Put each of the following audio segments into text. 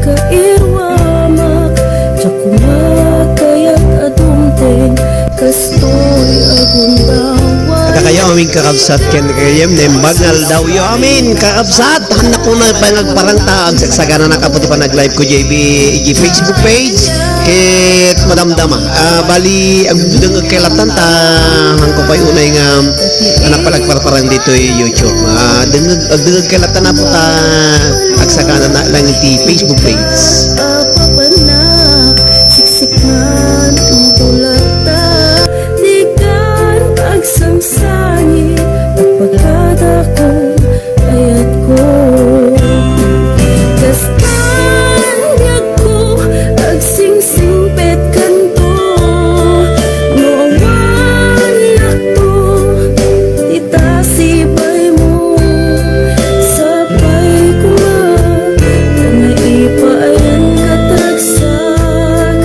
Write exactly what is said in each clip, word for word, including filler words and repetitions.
Kairuamak, diak koma kayat a dumteng, kastoy a gundaway. Dakayo amin kakabsat ken gayam, naimbag nga aldawyo amin, kakabsat. Hannak ko na pangagparang ta, agsagsanganak apo ti panag-live ko, J B, iti Facebook page, ket madamdama. Ah, bali, agdengngeg kay latan ta, hanko pay unay nga, anak pala agparparang ditoy YouTube. Ah, dengngeg, agdengngeg kay latan apo ta, agsakana na lang iti Facebook page. Apapanak, siksik man ang tulata, dikan agsangsangi, agpakadakon, ayatko. Kastan biagko, agsingsingpetkanto, no awannakto, ti tasibaymo, sapay koma, ta naipaayan ket ragsak,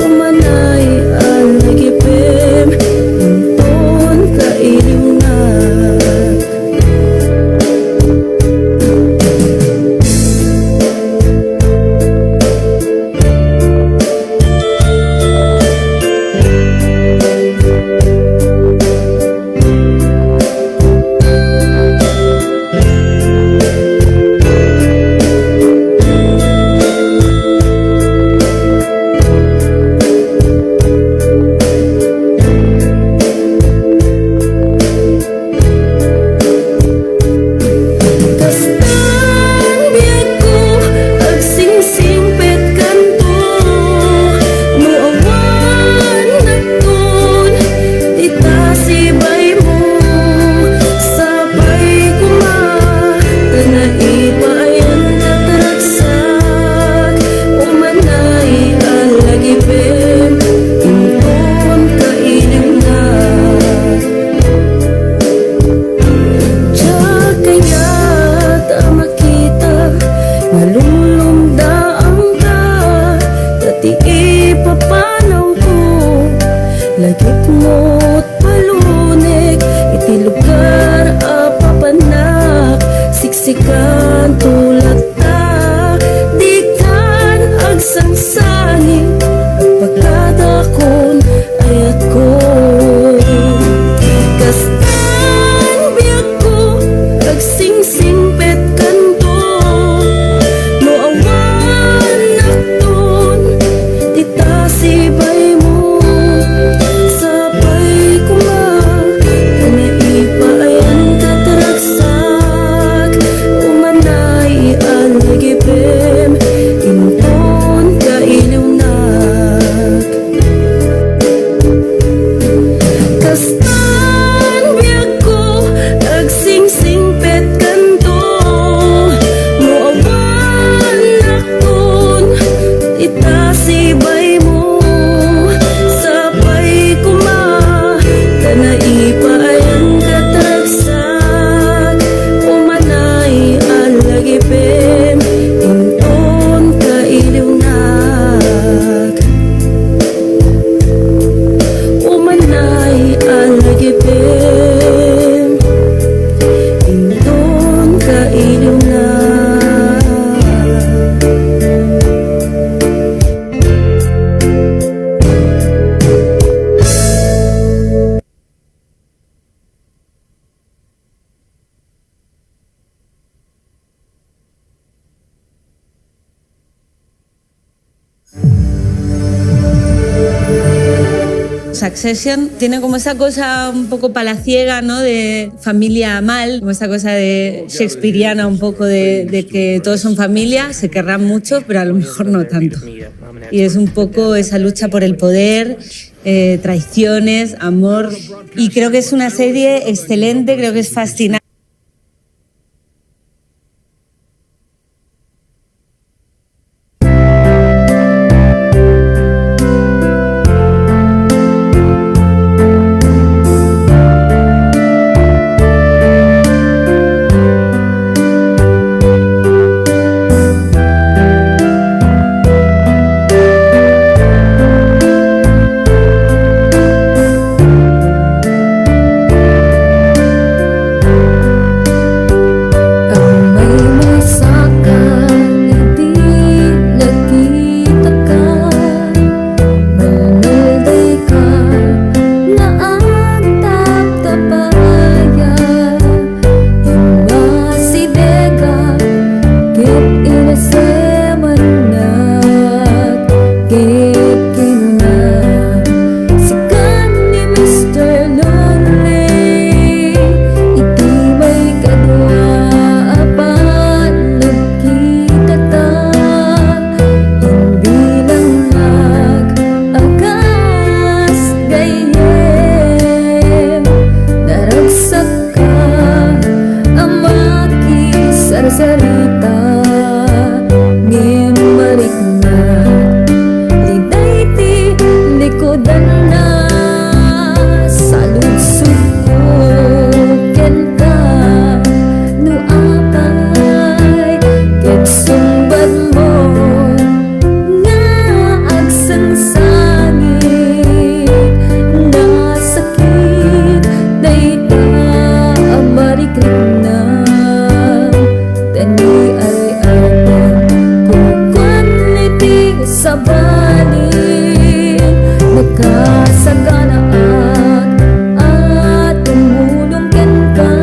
umanay a lagipem, inton kailiwnak. Kastan biagko, agsingsingpetkanto, no awannakton ti tasibaymo, sapay koma, ta naipaayan ket ragsak, umanay a lagipem, inton kailiwnak. Diak kayat a makita nga lumlumdaangka, ta ti ipapanawko, lagipmo't palunek iti lugar a papannak, siksikan tulata, dikan agsangsangi, agpakadakon, ayatko. Kastan biagko, agsingsingpetkanto, no awannakton ti tasibaymo, sapay koma, ta naipaayan ket ragsak, umanay a lagipem, inton kailiwnak. Kastan biagko, agsingsingpetkanto, no awannakton ti tasibaymo, sapay koma, ta naipaayan ket ragsak, umanay a lagipem, inton kailiwnak. Umanay a lagipem, inton kailiwnak. Succession tiene como esa cosa un poco palaciega, ¿no? De familia mal, como esa cosa de shakespeariana un poco de, de que todos son familia, se querrán mucho, pero a lo mejor no tanto. Y es un poco esa lucha por el poder, eh, traiciones, amor. Y creo que es una serie excelente, creo que es fascinante. Bali, nakasaganaak a tumulong kenka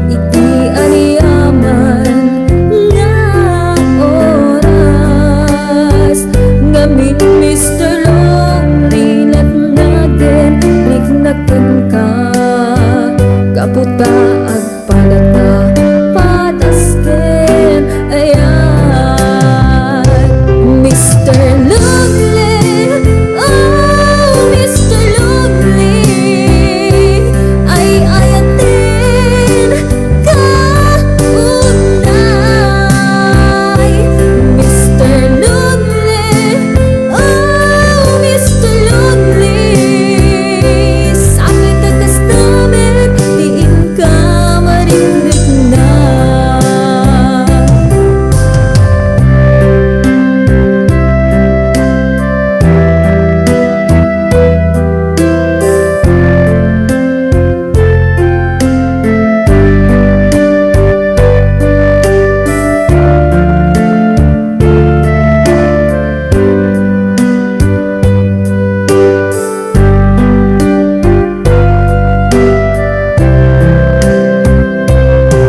iti aniaman nga oras. Ngamin, Mister Lonely, natnagen, riknak kenka, gapu ta agpadata patas ken ayat. Mister Lonely, oh, Mister Lonely, ay-ayaten ka unay. Mister Lonely, oh, Mister Lonely, sapay ta kasta met ti inka marikrikna.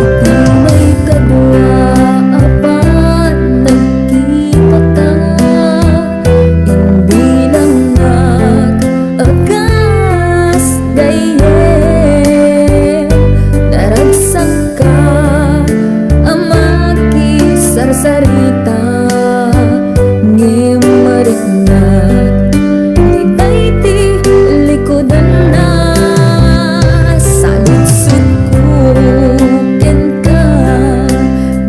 Iti maikadua a panagkipata, imbilangak a kas gayyem, naragsak ka a makisarsarita, ngem mariknak ti daydi likudanna. Salidsodko kenka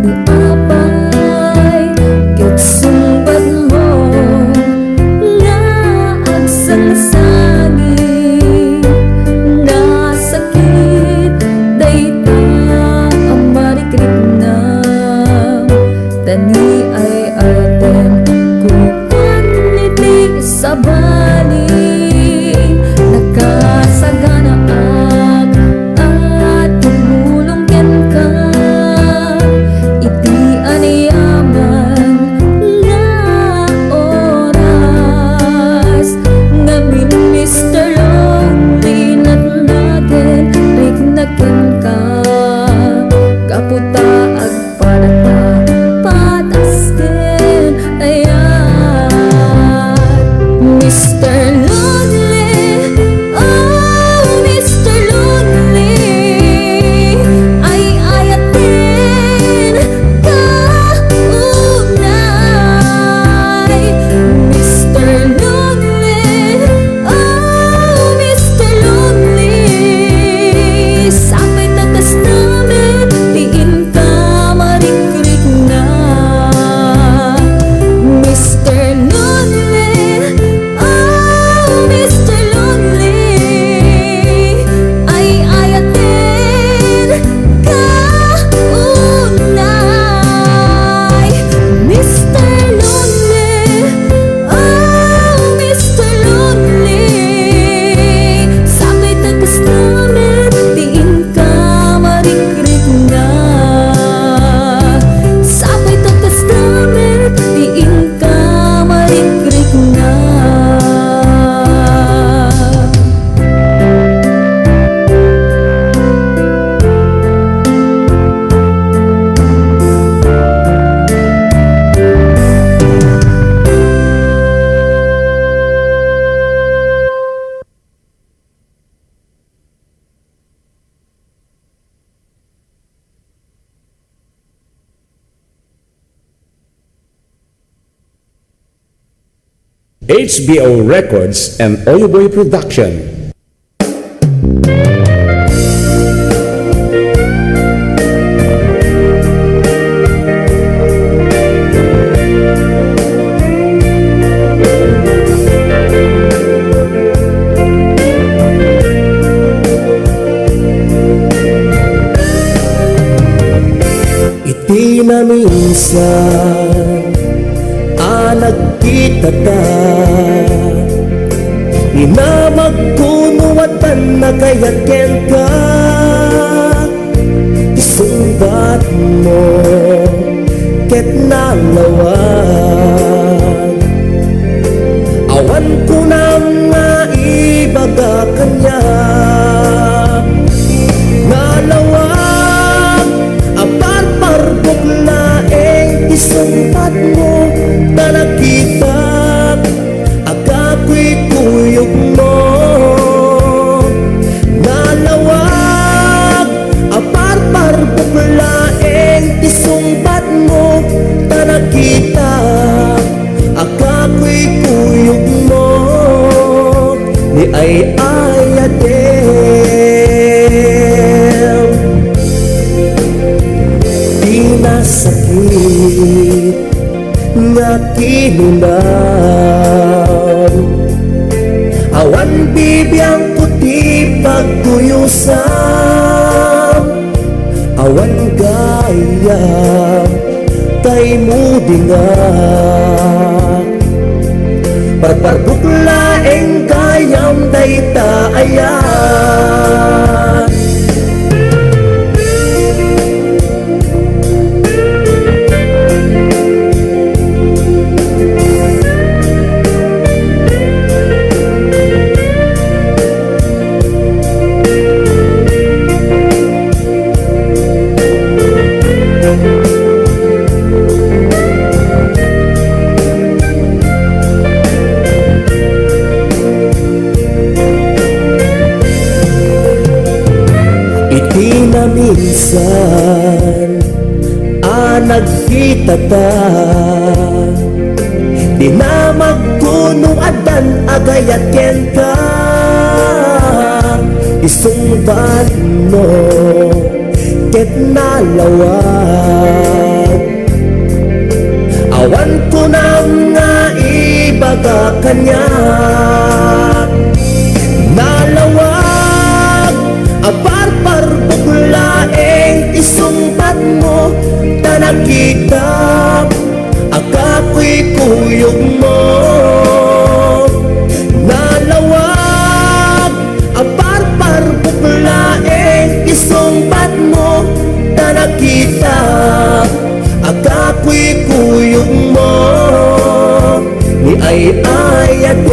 no apay ket sungbatmo nga agsangsangi. Nasakit dayta a marikriknam, ta ni ay-ayatenko kuan iti sabali. Nakasaganaak a tumulong kenka iti aniaman nga oras. Ngamin, Mister Lonely, natnagen, riknak kenka, gapu ta agpadata patas ken ayat. Mister Lonely, oh, Mister Lonely, ay-ayaten ka unay. Mister Lonely, oh, Mister Lonely, sapay ta kasta met ti inka marikrikna. Mister Lonely, oh, Mister Lonely, ay-ayaten ka unay. Mister Lonely, oh, Mister Lonely, sapay ta kasta met ti inka marikrikna. Sapay ta kasta met ti inka marikrikna. H B O Records and Oyoboy Production. Iti naminsan a nagkitata, inamagko no addan nakayat kenka. Ti sungbatmo ket nalawa. Ay-ayatem, pinasakit nga kinunam. Awan bibiangko ti pagkuyusam, awan gayam, kaimudingak. Parparbuk laeng gayam dayta aya. Iti naminsan a nagkitata, dinamagko no addan agayat kenka. Isungbatmo ket nalawag. Awan kunam nga ibaga kaniak. Nalawag a parparbuk laeng isungbatmo, ta nakitak a kakuykuyogmo. Nalawag a parparbuk laeng isungbatmo, ta nakitak a kakuykuyogmo. Ni ay-ayatem,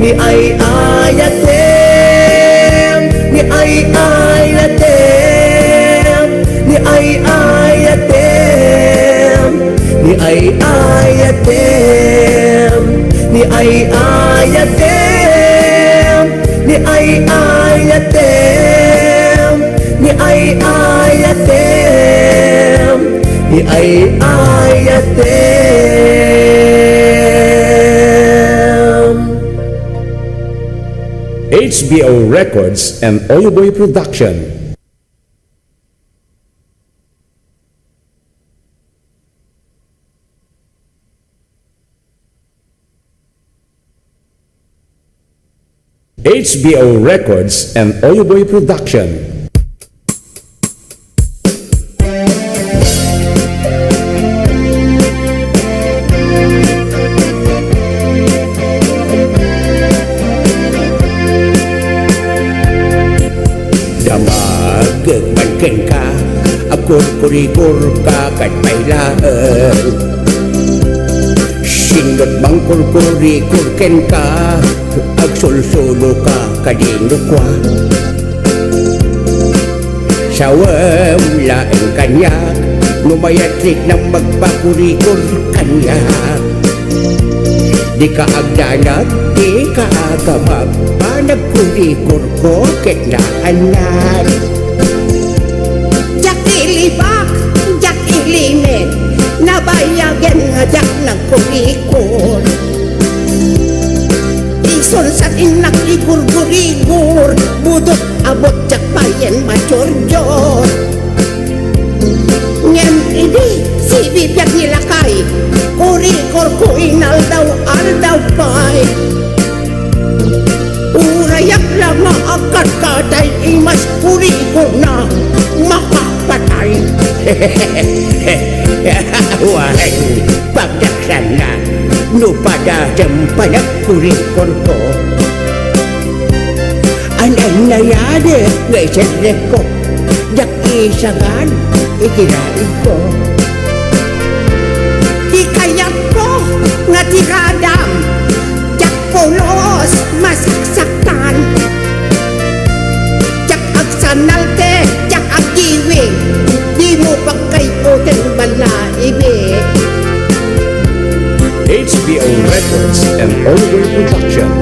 ni ay-ayatem, ni ay-ayatem, ni ay-ayatem, ni ay-ayatem, ni ay-ayatem, ni ay-ayatem, ni ay-ayatem, ni ay-ayatem. H B O Records and Oyoboy Production. H B O Records and Oyoboy Production. Damagek man kenka, agkurkurikor ka ket pay laeng. Sinno ti mangkurkurikor kenka, agsulsulo ka kadi no kua. Sawem laeng kaniak, no mayat riknam magpakurikor kaniak. Dika agdanag, dika agamag, panagkurikorko ket naannak. Diak ilibak, diak ilimed, nabayagen nga diak nagkurikor. Isun sa innak igurgurigor, budot abot diak payen majorjor. Ngem idi sibibiag ni lakay, kurikorko inaldaw-aldaw pay. Urayak la nga agkadkaday, imas kurikorna makapatay. Wen, pagdaksanna, no padasem panagkurikorko. An-annayadek nga iserrekko, diak isagad iti raigko. Ti kayatko nga tiradam, diak pulos masaksaktan. Diak agsanalte, diak agiwing, dimo pagkayuten ballaibi. H B O Records and Oliver Production.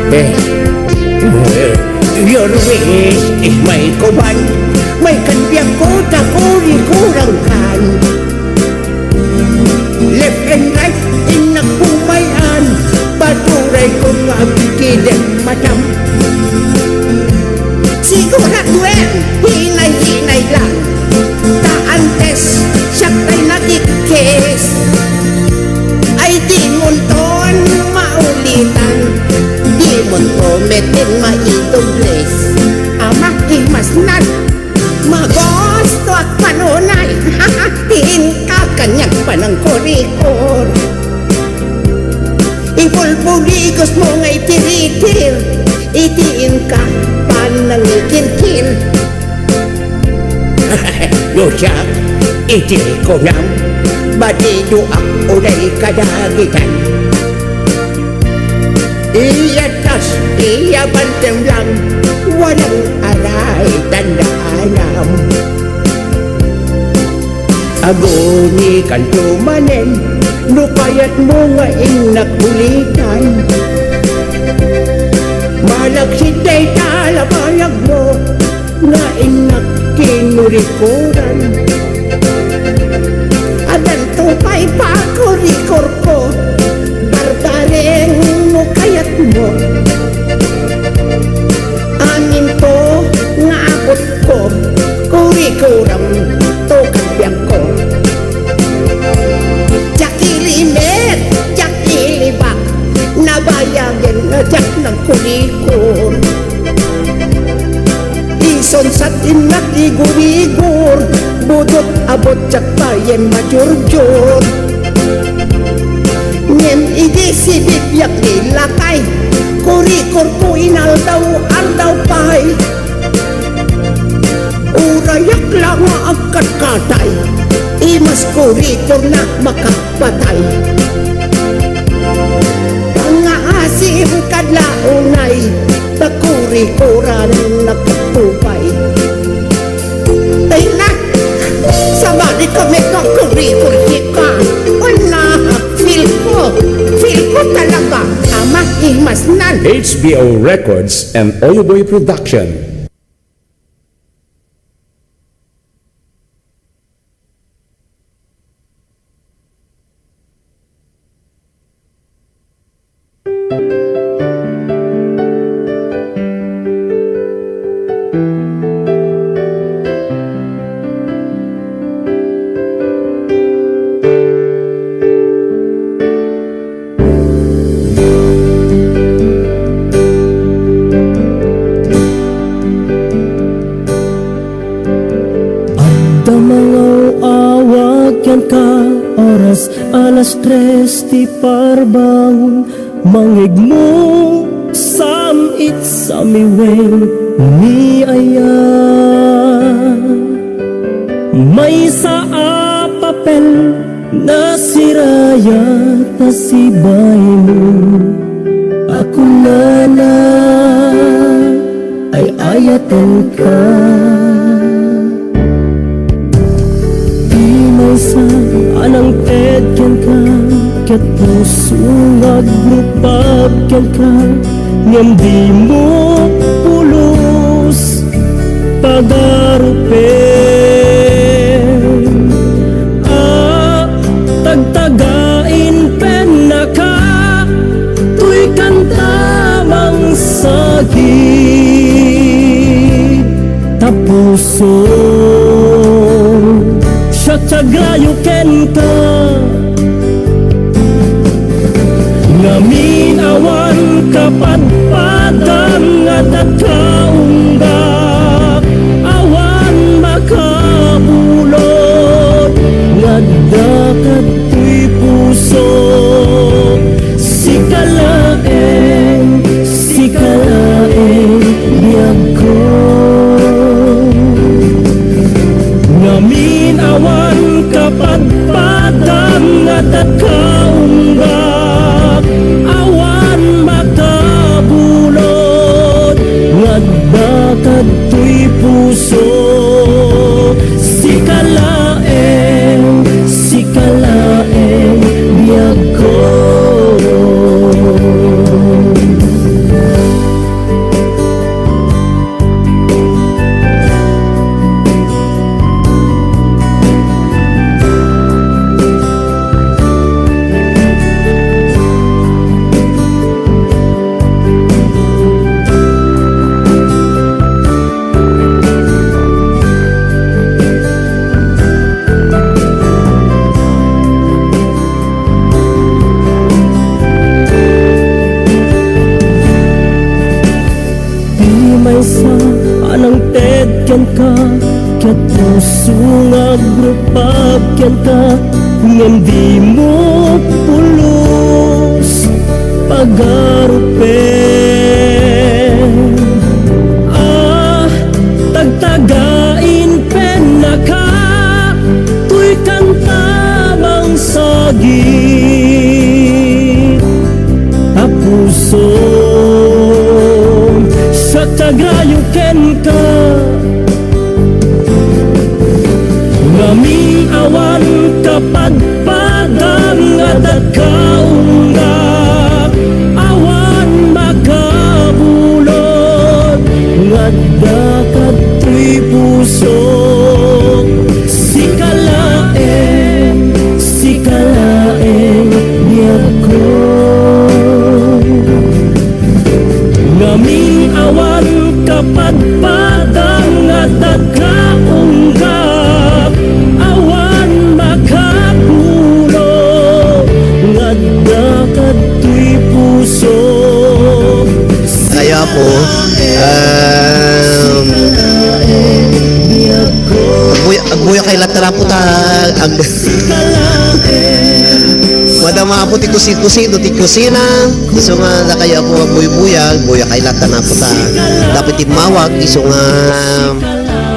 Eh, your wish is my command. May kandiang ko, ta kurikuran kan. Left and right, innak pumayan. Paturay ko nga abikiden matam. Siguraduen, hinay-hinay lang. Ta antes, siak tay nakikis. Ay, di munton maulitan. Di munto metin maidobles. Ama, imasnan. Magusto ak panunay. Tiin ka kaniak panangkurikor. Ibulbuligos mo nga itiritir. Itiin ka panangikirkir. No siak, iti kunam, batido ak unay kadagitan. Iyatas, iyabantem lang, walang aray tanda alam. Aguni kanto manen, no kayat mo nga innak ulitan. Malaksid dayta labayag mo, nga innak kinurikuran. Addanto pay pakurikor ko, barbareng no kayat mo. Aminto nga abut ko, kurikuram to kabiag ko. Diak ilimet, diak ilibak, nabayagen nga diak nagkurikor. Isunsat innak igurigur, budot a butsak payen majurjur. Ngem idi sibibiak ni lakay, kurikor ko inaldaw-aldaw pay. Urayak la nga agkatkatay, imas kurikor na maka- patay. Pangaasim kadla unay, ta kurikuran nakatupay. Ay na, sabali kami nga kurikor sika. Ay na, feel ko, feel ko talaga, ama, imasnan. H B O Records and Oyoboy Production. Adda mangaw-awag kenka, oras alas tres ti parbangon, mangngegmo sam-it samiwen ni aya. Maysa a papel nasirayat a sibaymo a kunana, ay-ayatenka. Ti maysa a nangted kenka, ket puso nga agrupag kenka, ngem dimo pulos pagarupen. A, tagtagain pennaka, toy kanta mangsagid. Ta puso, siak ti agrayo kenka. Ngamin awan kapadpadan nga adda kaunggak, awan makabulod nga adda kadtoy puso. Sika laeng, sika laeng, biagko. Ngamin awan kapadpadan nga adda kaunggak, awan makabulod nga kenka, ket puso nga agrupap kenka, ngem dimo pulos pagarupen. Ah, tagtagain pennaka, toy kanta mangsagit a pusom, siak ti agrayo kenka. Ngamin awan kapadpadam nga adda ka unggak, awan makabulod nga adda kadtoy pusok. Sika laeng, sika laeng, biagko. Ngamin awan kapadpadan nga adda ka unggak, awan makapulo nga adda kadtoy puso. Kaya po, um, agbuya, agbuya kay latta na po ta, ag-, Madama po ti kusi-kusi, no, ti kusina. Isu nga, dakayo po agbuybuya, agbuya kay latta na po ta. Dapay timmawag, isu nga,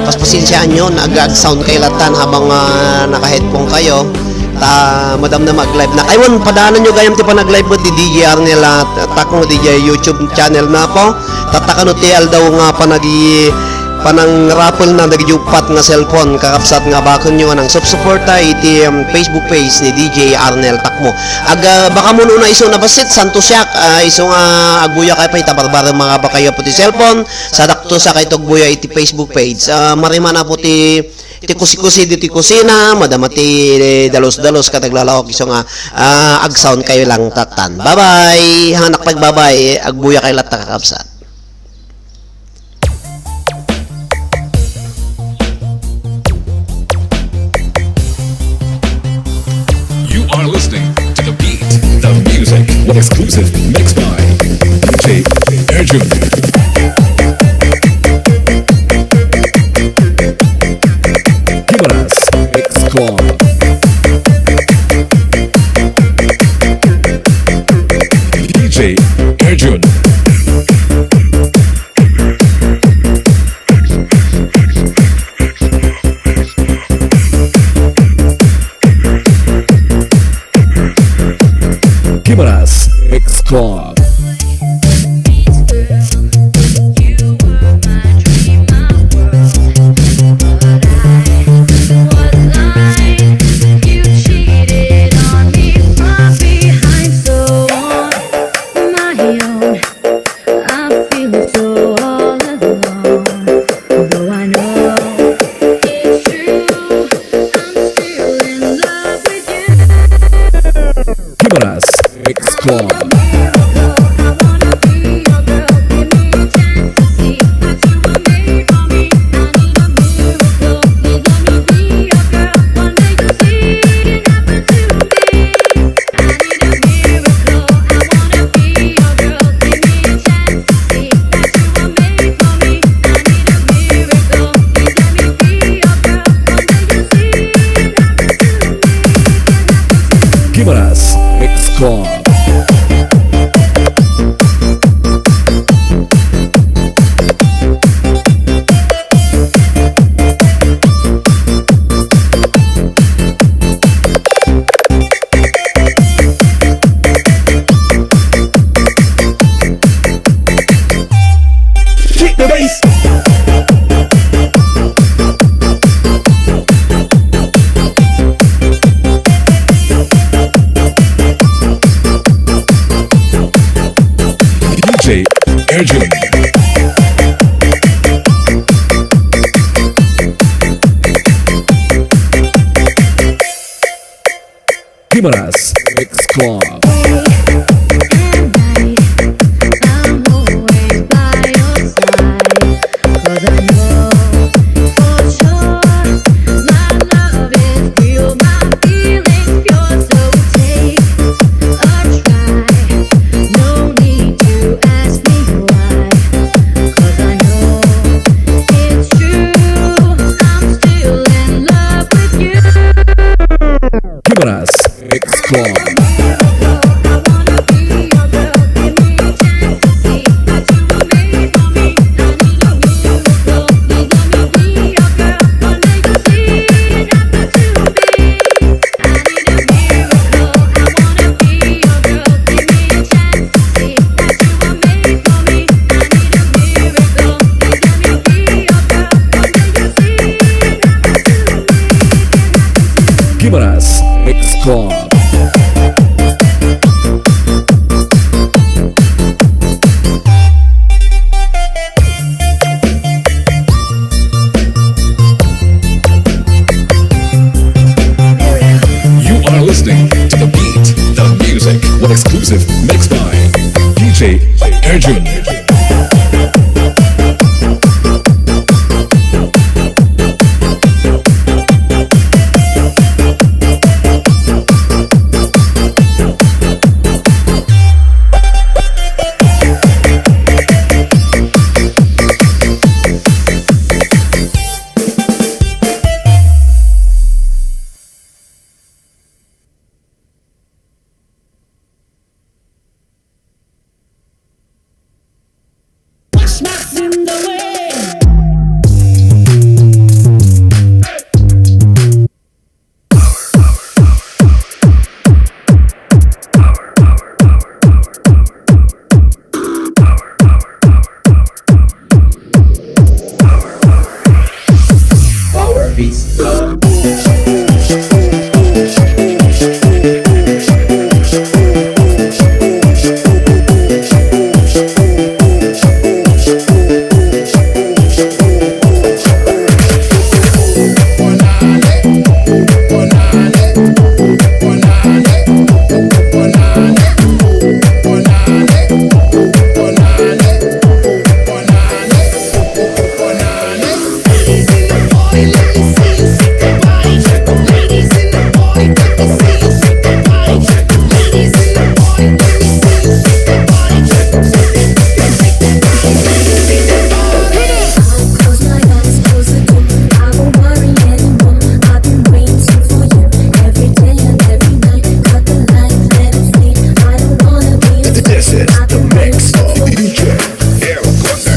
paspasensiaanyo, nag-, ag-sound kay latta habang, ah, naka-headphone kayo. Ta, madam na mag-live na. Aywan, padaananyo gayam ti panag-live met ni D J Arnel, ah, Takmo, D J YouTube channel na po. Tatta kano ti aldaw nga panagi-, panang-raffle na dagiti uppat nga cellphone, kakabsat, nga bakenyo nga nangsupsuporta iti, um, Facebook page ni D J Arnel Takmo. Ag-, ah, baka mo nuna isu nabassit, santo siak, ah, isu nga agbuya kay pay, ta barbarem nga bakayo po ti cellphone, sadakto sa kay tugbuya iti Facebook page. Ah, marimana po ti, ti kusi-kusi, di ti kusina, madama ti dalos-dalos, ket aglalawag isu nga, ah, ag-sound kayo lang tattan. Bye-bye! Hannak pagbabay, agbuya kay latta kakabsat. You are listening to The Beat, the music, exclusive mix by D J Arjun. Gimaras Mix Club. D J Arjun. Gimaras Mix Club. I feel so all alone, though I know it's true. I'm still in love with you. Gimaras Mix Club. Gimaras Mix Club. Kick the bass. D J Arjun. Gimaras Mix Club. Club. You are listening to The Beat, The Music, one exclusive mix by D J Arjun. This is the mix of D J Eric Gardner.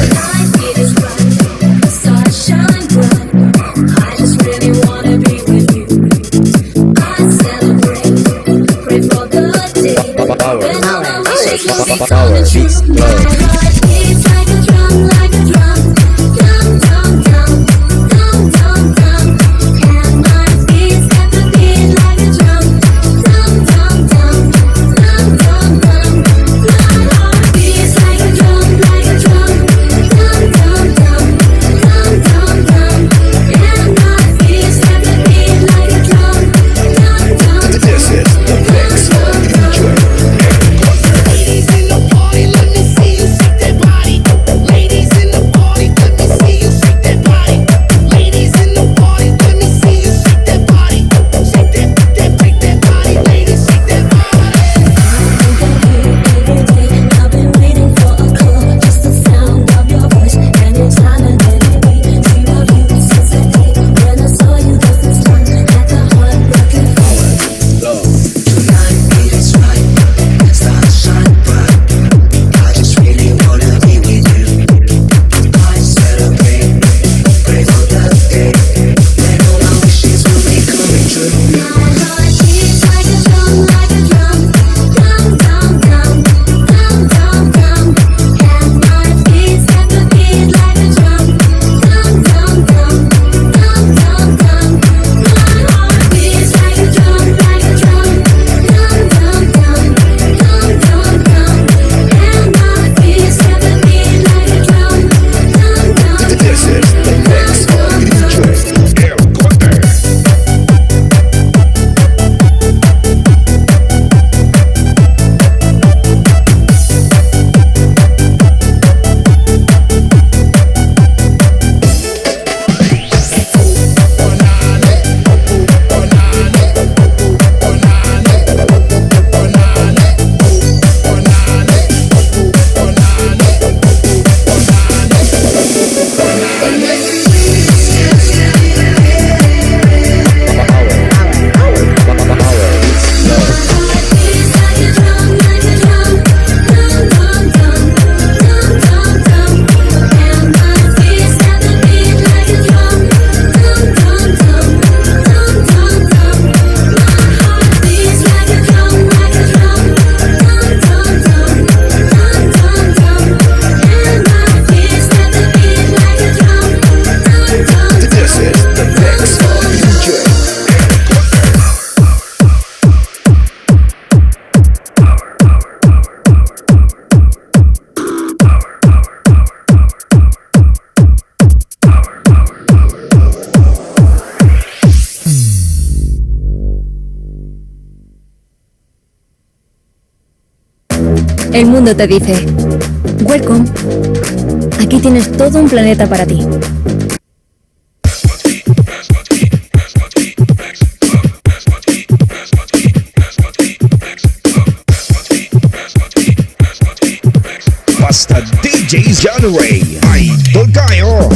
Power, power, power, beats, flow. This is the mix of D J Eric Gardner. El mundo te dice, "Welcome". Aquí tienes todo un planeta para ti. Basta D J John Ray, idol kayo.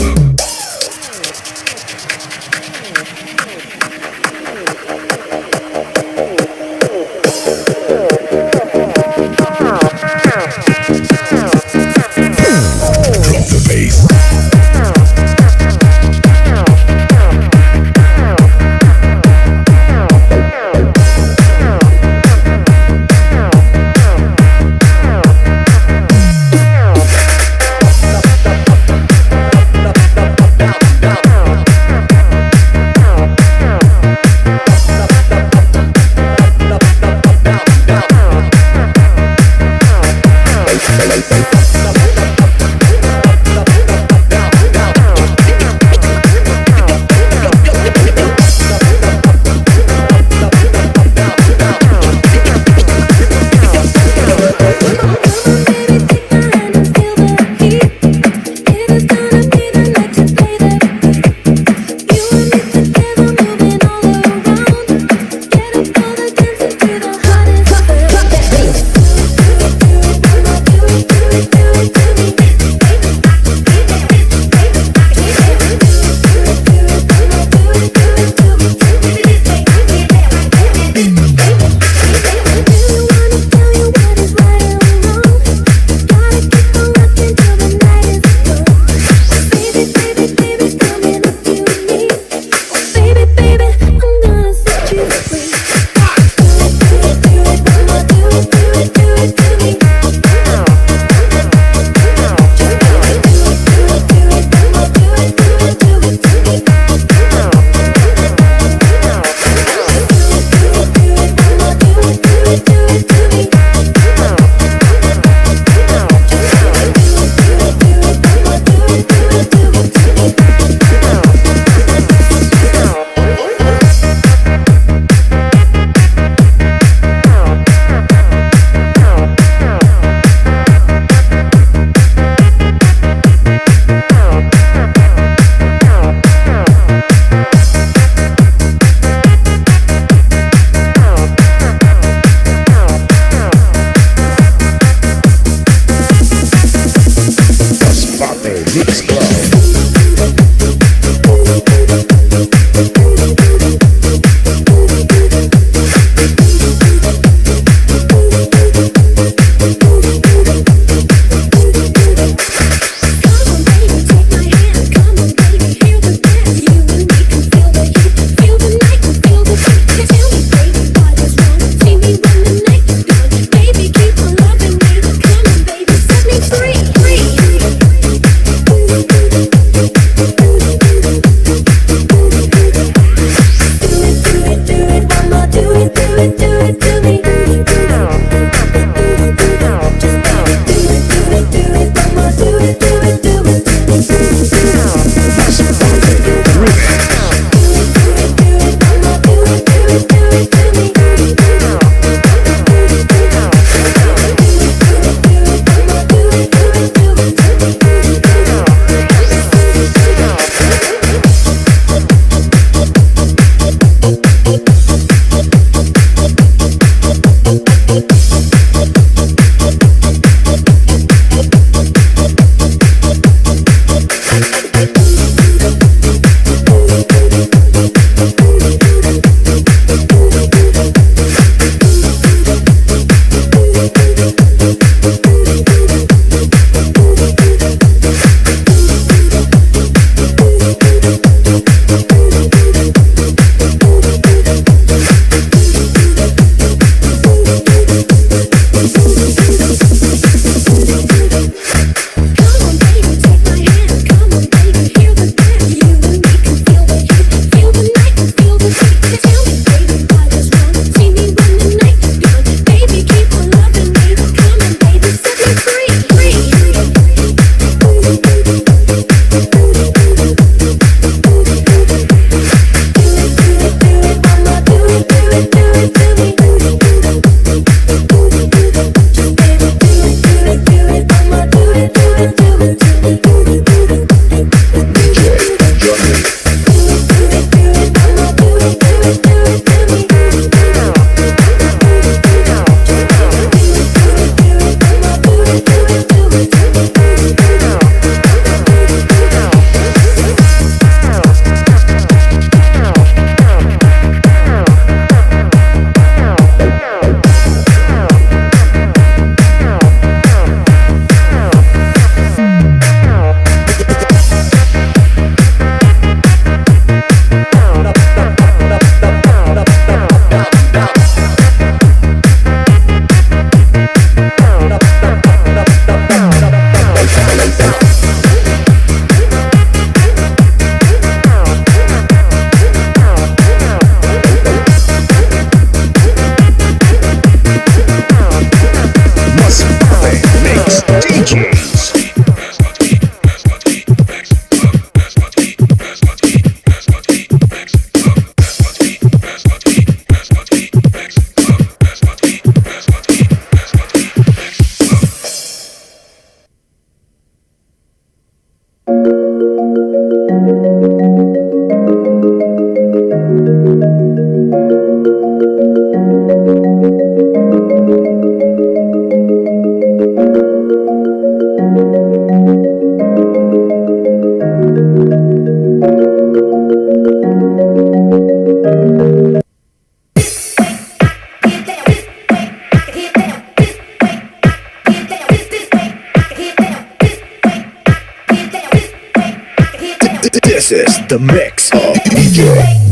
This is the mix of D J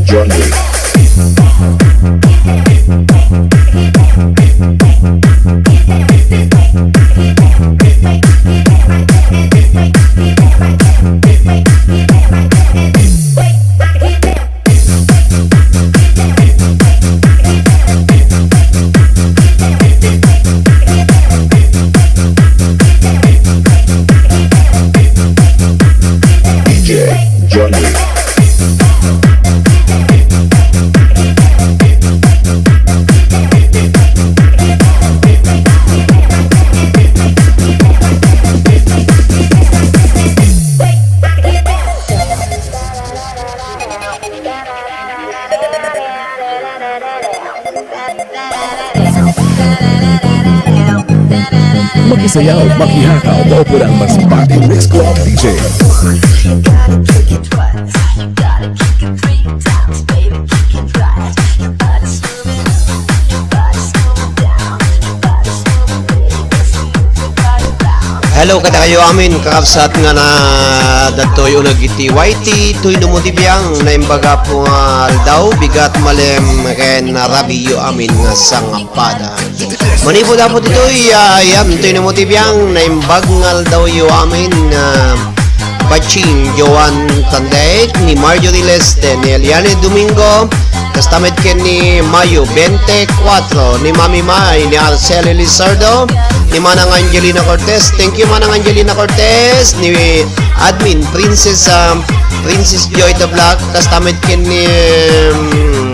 Johnny. D J Johnny. Makisayaw, makihataw, maupo ng mas bati Mix Club D J. Hello kadakayo amin, kakabsat nga na dagtoy uneg iti Y T, toy no mo ti biang, naimbag a gapu nga aldaw, bigat malem ken rabiyo amin nga sangapada. Manipud Apo ditoy, ah, ayan, toy no mo ti biang, naimbag nga aldawyo amin, ah, Baching Joan Tandek, ni Marjorie Leste, ni Eliane Domingo, kasta met ken ni Mayo twenty-four, ni Mami Mai, ni Arceli Lizardo, ni Manang Angelina Cortez. Thank you, Manang Angelina Cortez, ni Admin Princess, ah, Princess Joy the Black, kasta met ken ni, um,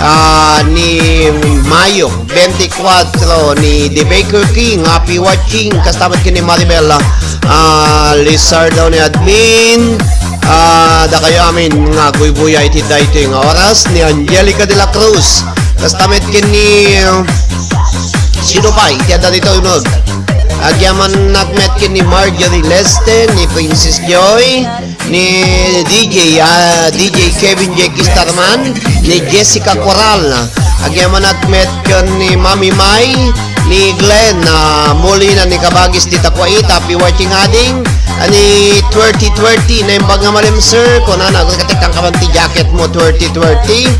ah, ni Mayo twenty-four ni The Baker King. Happy watching. Kasta met ken ni Maribel, ah, Lizardo ni admin. Ah, dakayo amin nga agbuybuya iti daytoy nga oras ni Angelica de la Cruz. Kasta met ken ni, ah, sino pay ti adda ditoy uneg? Agyamanak met ken ni Marjorie Leste, ni Princess Joy, ni D J, ah, D J Kevin Jake Starman, ni Jessica Coral. Agyamanak met ken ni Mami Mai, ni Glenn, ah, Molina, ni Kabagis, di Takwait, happy watching ading, ah, ni twenty twenty, naimbag nga malem, sir, kunana, agkatek kangkaman ti jacket mo, twenty twenty.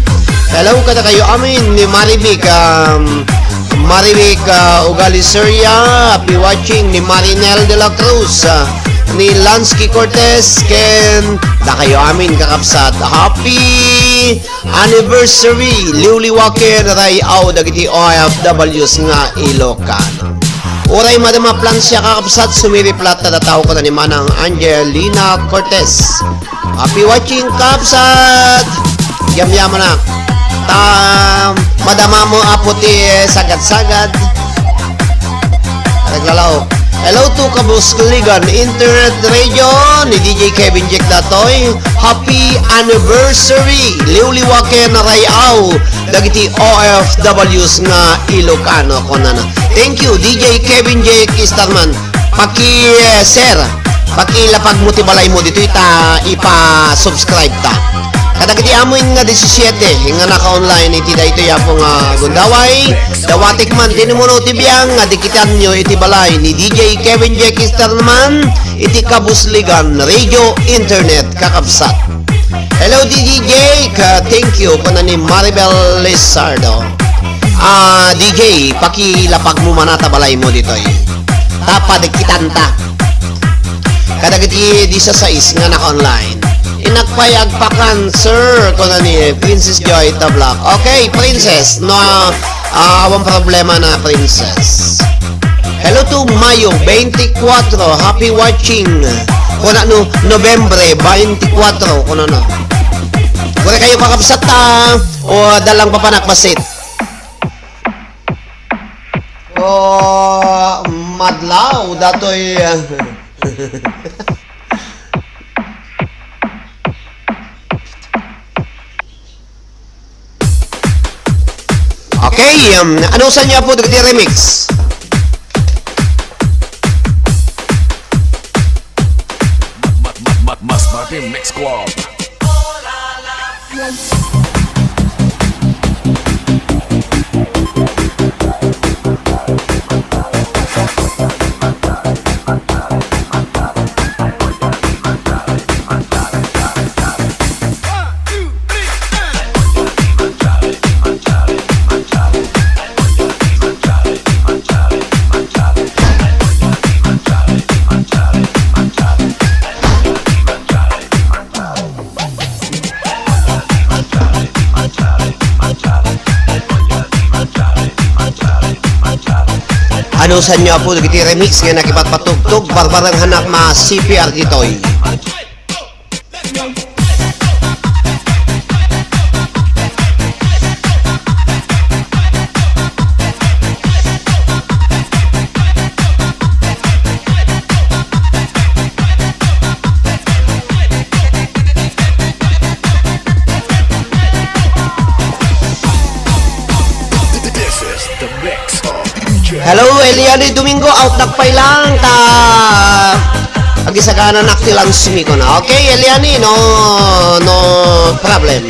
Hello, kadakayo amin, ni Marivic, um, Marivic, ah, Ugali Soria, happy watching, ni Marinel de la Cruz, ah, ni Lansky Cortez, ken dakayo amin kakabsat. Happy anniversary, liwliwa ken ray-aw dagiti O F Ws nga Ilocano. Uray madama plansia kakabsat, sumiri platta dataw kuna ni Manang Angelina Cortez. Happy watching, kabsat! Yamyamanak. Ta, madama mo, Apo, ti sagad-sagad. Naglalaok. Hello to Kabusligan Internet Radio ni D J Kevin Jack Datoy. Happy anniversary! Liwliwa ken ray-aw dagiti O F Ws nga Ilocano, kunana. Thank you, D J Kevin Jack Starman. Paki, eh, share, pakilapag mo ti balay mo ditoy ta ipa-subscribe ta. Kadagiti amin nga disisiete nga naka-online iti daytoy a Apo nga gundaway, dawatek man ti numuno ti biang nga dikitanyo iti balay ni D J Kevin Jack Starman iti Kabusligan Radio Internet, kakabsat. Hello, D J Jake. Ah, thank you, kuna ni Maribel Lizardo. Ah, D J, pakilapag mo man ta balay mo ditoy. Ta padikitanta. Kadagiti disasais nga naka-online. Innak pay agpakan, sir, kuna ni Princess Joy Tablac. Okay, Princess, no, ah, awan problema na, Princess. Hello to Mayo twenty-four, happy watching. Kuna no, Nobyembre twenty-four, kuna na. Kuna kayo kakabsat ta, o dalang papanakbasit. O, madlaw, datoy, ah. Okay, um, ano sa niya po dagiti remix? Mas Martin Mix Club. Ano sa niya po dagiti remix nga nakipatpatugtog, barbareng hanak ma C P R ditoy. This is the mix of D J. Hello, Eliani Domingo, out na pay lang ta agisagananak ti lunch mi kuna. Okay, Eliani, no, no problem.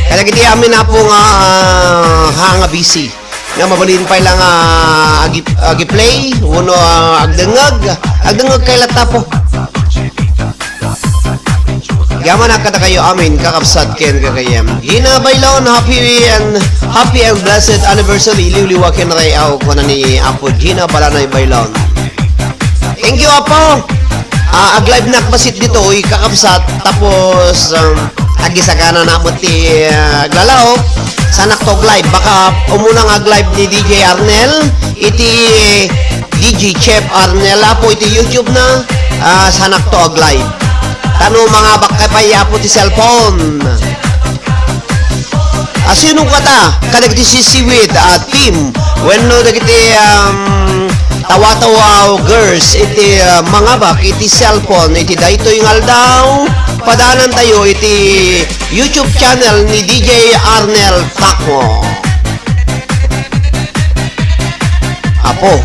Kadagiti amin a po nga, ah, ha nga busy. Nga mabalin pay lang, ah, agi-, agi-play, wenno, ah, agdengngeg. Agdengngeg kay latta po. Yaman a kadakayo amin, kakabsat ken gagayyem. Gina Bailon, happy and, happy and blessed anniversary, liwliwa ken ray-aw, kuna ni Apo Gina Balanay Bailon. Thank you, Apo. Ah, ag-live nak basit ditoy, kakabsat. Tapos, um, agisagana na met ti, ah, aglalaok. Sanak to ag-live. Baka umuna nga ag-live ni D J Arnel. Iti D J Chef Arnel, Apo, iti YouTube na. Ah, sanak to ag-live. Tano mangabak ka pay, Apo, ti cellphone. Ah, sino kata? Kadagiti sisiwid, ah, team. Wenno dagiti, um, tawa-tawa girls iti, ah, mangabak iti cellphone iti daytoy nga aldaw. Padaanantayo iti YouTube channel ni D J Arnel Tacmo. Apo,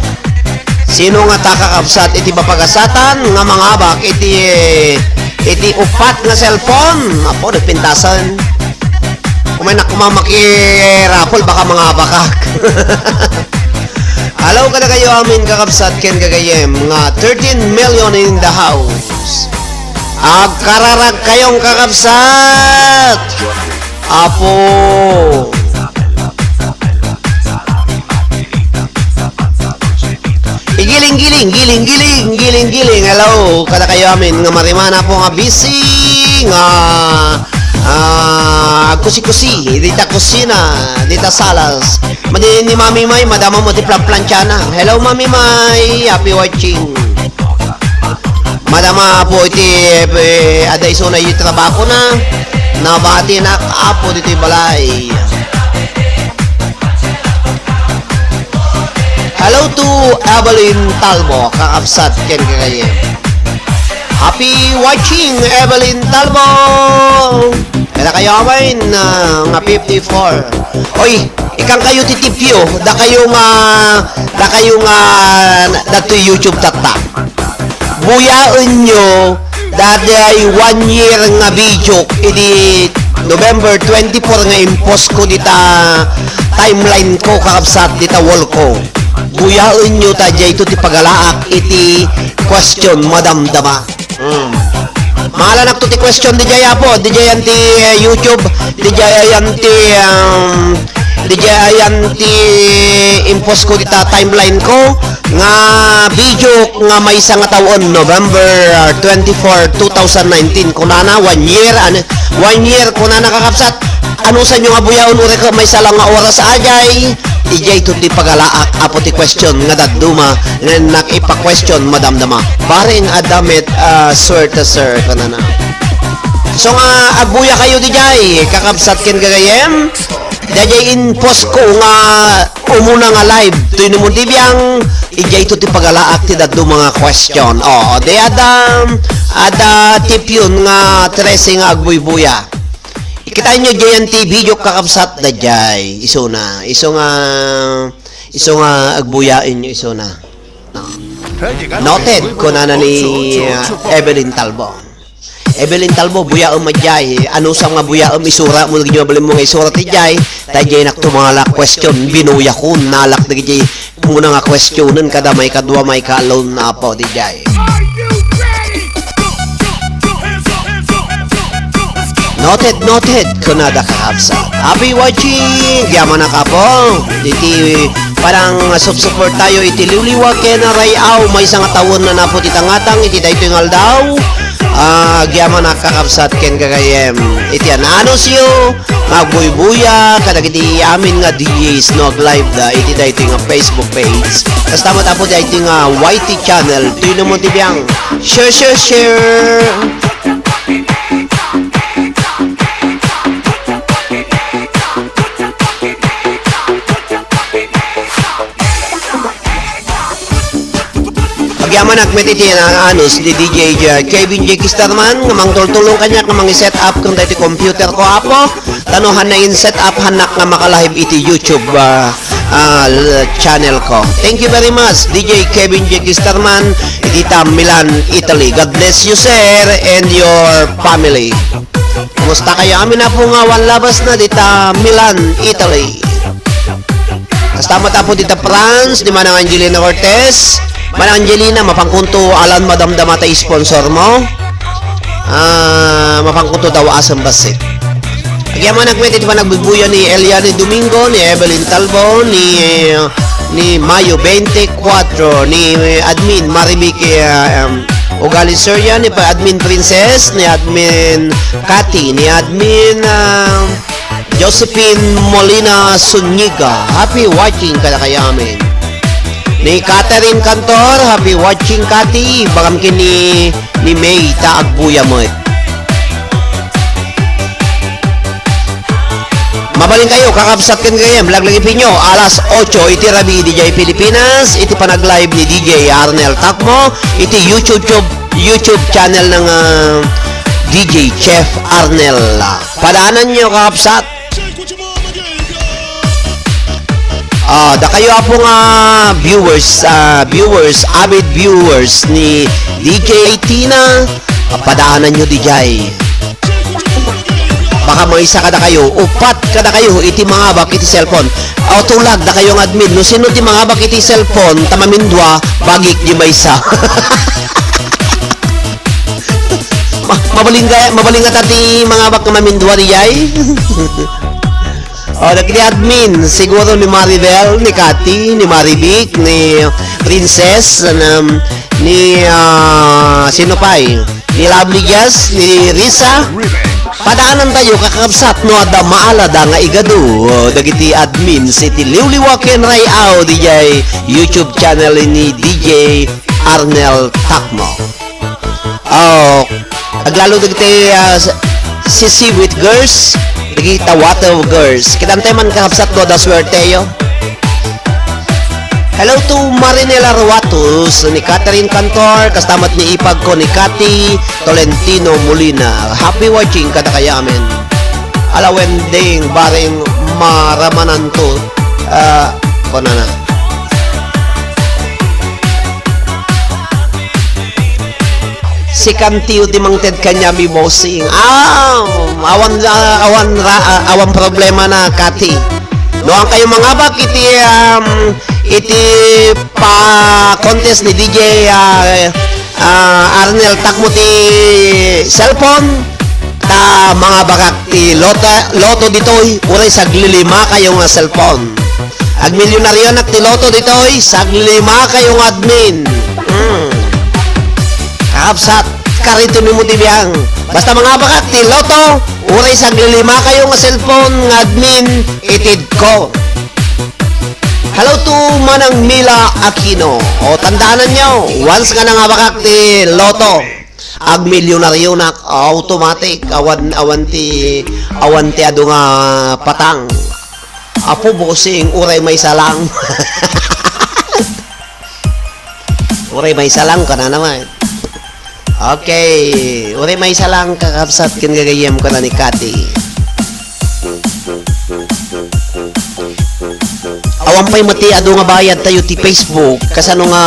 sino nga ta kakabsat iti mapagasatan nga mangabak iti, iti upat nga cellphone? Apo, nagpintasan. Umay nak-, kuma makirapol, baka mangabakak. Hello kadakayo amin, kakabsat ken gagayyem nga thirteen million in the house. Agkararag kayong kakabsat. Apo. Igiling-giling, giling-giling, giling-giling. Hello, kadakayo amin nga marimana po nga busy, nga, ah, agkusi-kusi, dita kusina, dita salas. Madi ni Mami May, madama mo ti planplantiana. Hello, Mami May, happy watching. Madama, Apo, iti, eh, adda isuna iti trabahona. Nabatinak, Apo, ditoy balay. Hello to Evelyn Talbo, kakabsat ken kagayyem. Happy watching, Evelyn Talbo! Kadakayo amin, ah, nga fifty-four. Oy, ikan kayo ti tipyo, dakayo nga, dakayo nga, datoy YouTube tatta. Buyaenyo, daydiay one year nga video idi November twenty-four nga impost ko dita timeline ko, kakabsat, dita wall ko. Buyaenyo ta daytoy ti pagalaak iti question, madamdama. Hmm. Maalanak to ti question, diay Apo, diay anti, eh, YouTube, diay anti, um, diay anti impost ko dita timeline ko nga video nga maysa nga tawen, November, ah, twenty-four, two thousand nineteen. Kunana, one year, an-, one year, kunana, kakabsat, anusanyo nga buyaen, uray ket maysa lang nga oras, ajay, Idiay to ti pagalaak, apo ti question nga dadduma, nga innak ipa-question, madamdama. Bareng adda met, ah, suerte, sir, kunana. So nga, agbuya kayo didiay, kakabsat ken gagayem. Daydiay in-post ko nga umuna nga live, toy ni Munti Biang, idiay to ti pagalaak ti dadduma nga question. Oo, di adda, adda tipyon nga trese nga agbuybuya. Kitaenyo diay ti video, kakabsat, daydiay. Isuna, isu nga, isu nga agbuyaenyo, isuna. Noted, kunana ni, uh, Evelyn Talbo. Evelyn Talbo, buyaem diay. Anusam nga buyaem, isura mo, dagiti mabalinmo nga isura ti diay. Ta diay nak tumala question, binuyakon, nalak dagiti umuna nga questionen, kada maikadua, maikaallo, apo, diay. Noted, noted, kunada, kakabsat. Happy watching! Agyamanak, apo. Iti panang supsuportayo iti liwliwa ken Ray-aw, maysa nga tawen na napo ti tangatang iti daytoy nga aldaw. Ah, agyamanak, kakabsat ken gagayem. Iti ananusyo, nga agbuybuya kadagiti amin nga D Js no ag-live da iti daytoy nga Facebook page. Kasta met, apo, daytoy nga Y T channel, toy ni Munti Biang. Share, share, share! Agyamanak met iti naanus ni D J Kevin J Kisterman nga mangtultulong kaniak nga mangi-set up ken daytoy computer ko, apo. Tano hanna in-set up hannak nga makalive iti YouTube, ah, ah, l-, channel ko. Thank you very much, D J Kevin J Kisterman, dita Milan, Italy. God bless you, sir, and your family. Kumusta kayo? Amin na po nga awan labas na dita Milan, Italy. Kasta met, apo, dita France, ni Manang Angelina Cortez. Manang Angelina, mapangkunto alan madamdama ta sponsor mo. Ah, mapangkunto daw asem bassit. Agyamanak met iti panagbubuya ni Eliane Domingo, ni Evelyn Talbo, ni, ni Mayo twenty-four, ni admin Marivic, eh, um, Ugali Soria, ni pa-, admin Princess, ni admin Cathy, ni admin, ah, Josephine Molina Zuniga. Happy watching kadakayo amin. Ni Catherine Cantor, happy watching, Cathy. Ibagam ken ni, ni May ta agbuya met. Mabalin kayo, kakabsat ken gayem, laglagipinyo, alas otso iti rabii, D J Pilipinas, iti panag-live ni D J Arnel Takmo, iti YouTube, YouTube channel ng, ah, D J Chef Arnel. Padaananyo, kakabsat. Ah, dakayo, apo, nga viewers, ah, viewers, avid viewers ni D J Tina, padaananyo diay. Baka maysa kadakayo, upat kadakayo iti mangabak iti cellphone. Aw, tulag, dakayo nga admin, no sino ti mangabak iti cellphone, ta mamindua, bagik diay maysa. Ma-, mabalin nga, mabalin nga ta ti mangabak nga mamindua diay. Oh, dagiti admin, siguro ni Maribel, ni Cathy, ni Marivic, ni Princess, um, ni, ah, sino pay? Ni Lovely Jess, ni Risa. Padaanantayo, kakabsat, no adda maalada nga igadu, oh, dagiti admins iti liwliwa ken ray-aw diay YouTube channel ni D J Arnel Takmo. Oh, aglalo dagiti, ah, s-, sisi with girls, dagiti Water Girls. Kitantay man, kakabsat, no adda suerteyo. Hello to Marinela Ruatus, ni Catherine Cantor, kasta met ni ipag ko ni Cathy Tolentino Molina. Happy watching kadakayo amin. Alawending, bareng maramananto, ah, kunana. Sikantayo ti mangted kaniami, bossing. Ah, awan, ah, awan ra-, ah, awan problema na, Cathy. No, haan kayo mangabak iti, um, iti pa-contest ni D J, ah, ah, Arnel Takmo ti cellphone, ta mangabakak ti lota-, lotto ditoy, uray saglilima kayo nga cellphone. Agmilyonarionak ti lotto ditoy, saglilima kayo nga admin. Hmm. Kakabsat, karito ni mo ti biang. Basta mangabakak ti lotto, uray saglilima kayo nga cellphone nga admin, itedko. Hello to Manang Mila Aquino. O, tandaanan nyo, once nga nangabakak ti lotto, agmilyonaryonak, automatic, awan, awan ti, awan ti adu nga patang. Apo, bossing, uray maysa lang. Uray maysa lang, kana naman. Okay, uray maysa lang, kakabsat ken gagayyem, kuna ni Kati. Awan pay met ti adu nga bayad tayo ti Facebook, kasano nga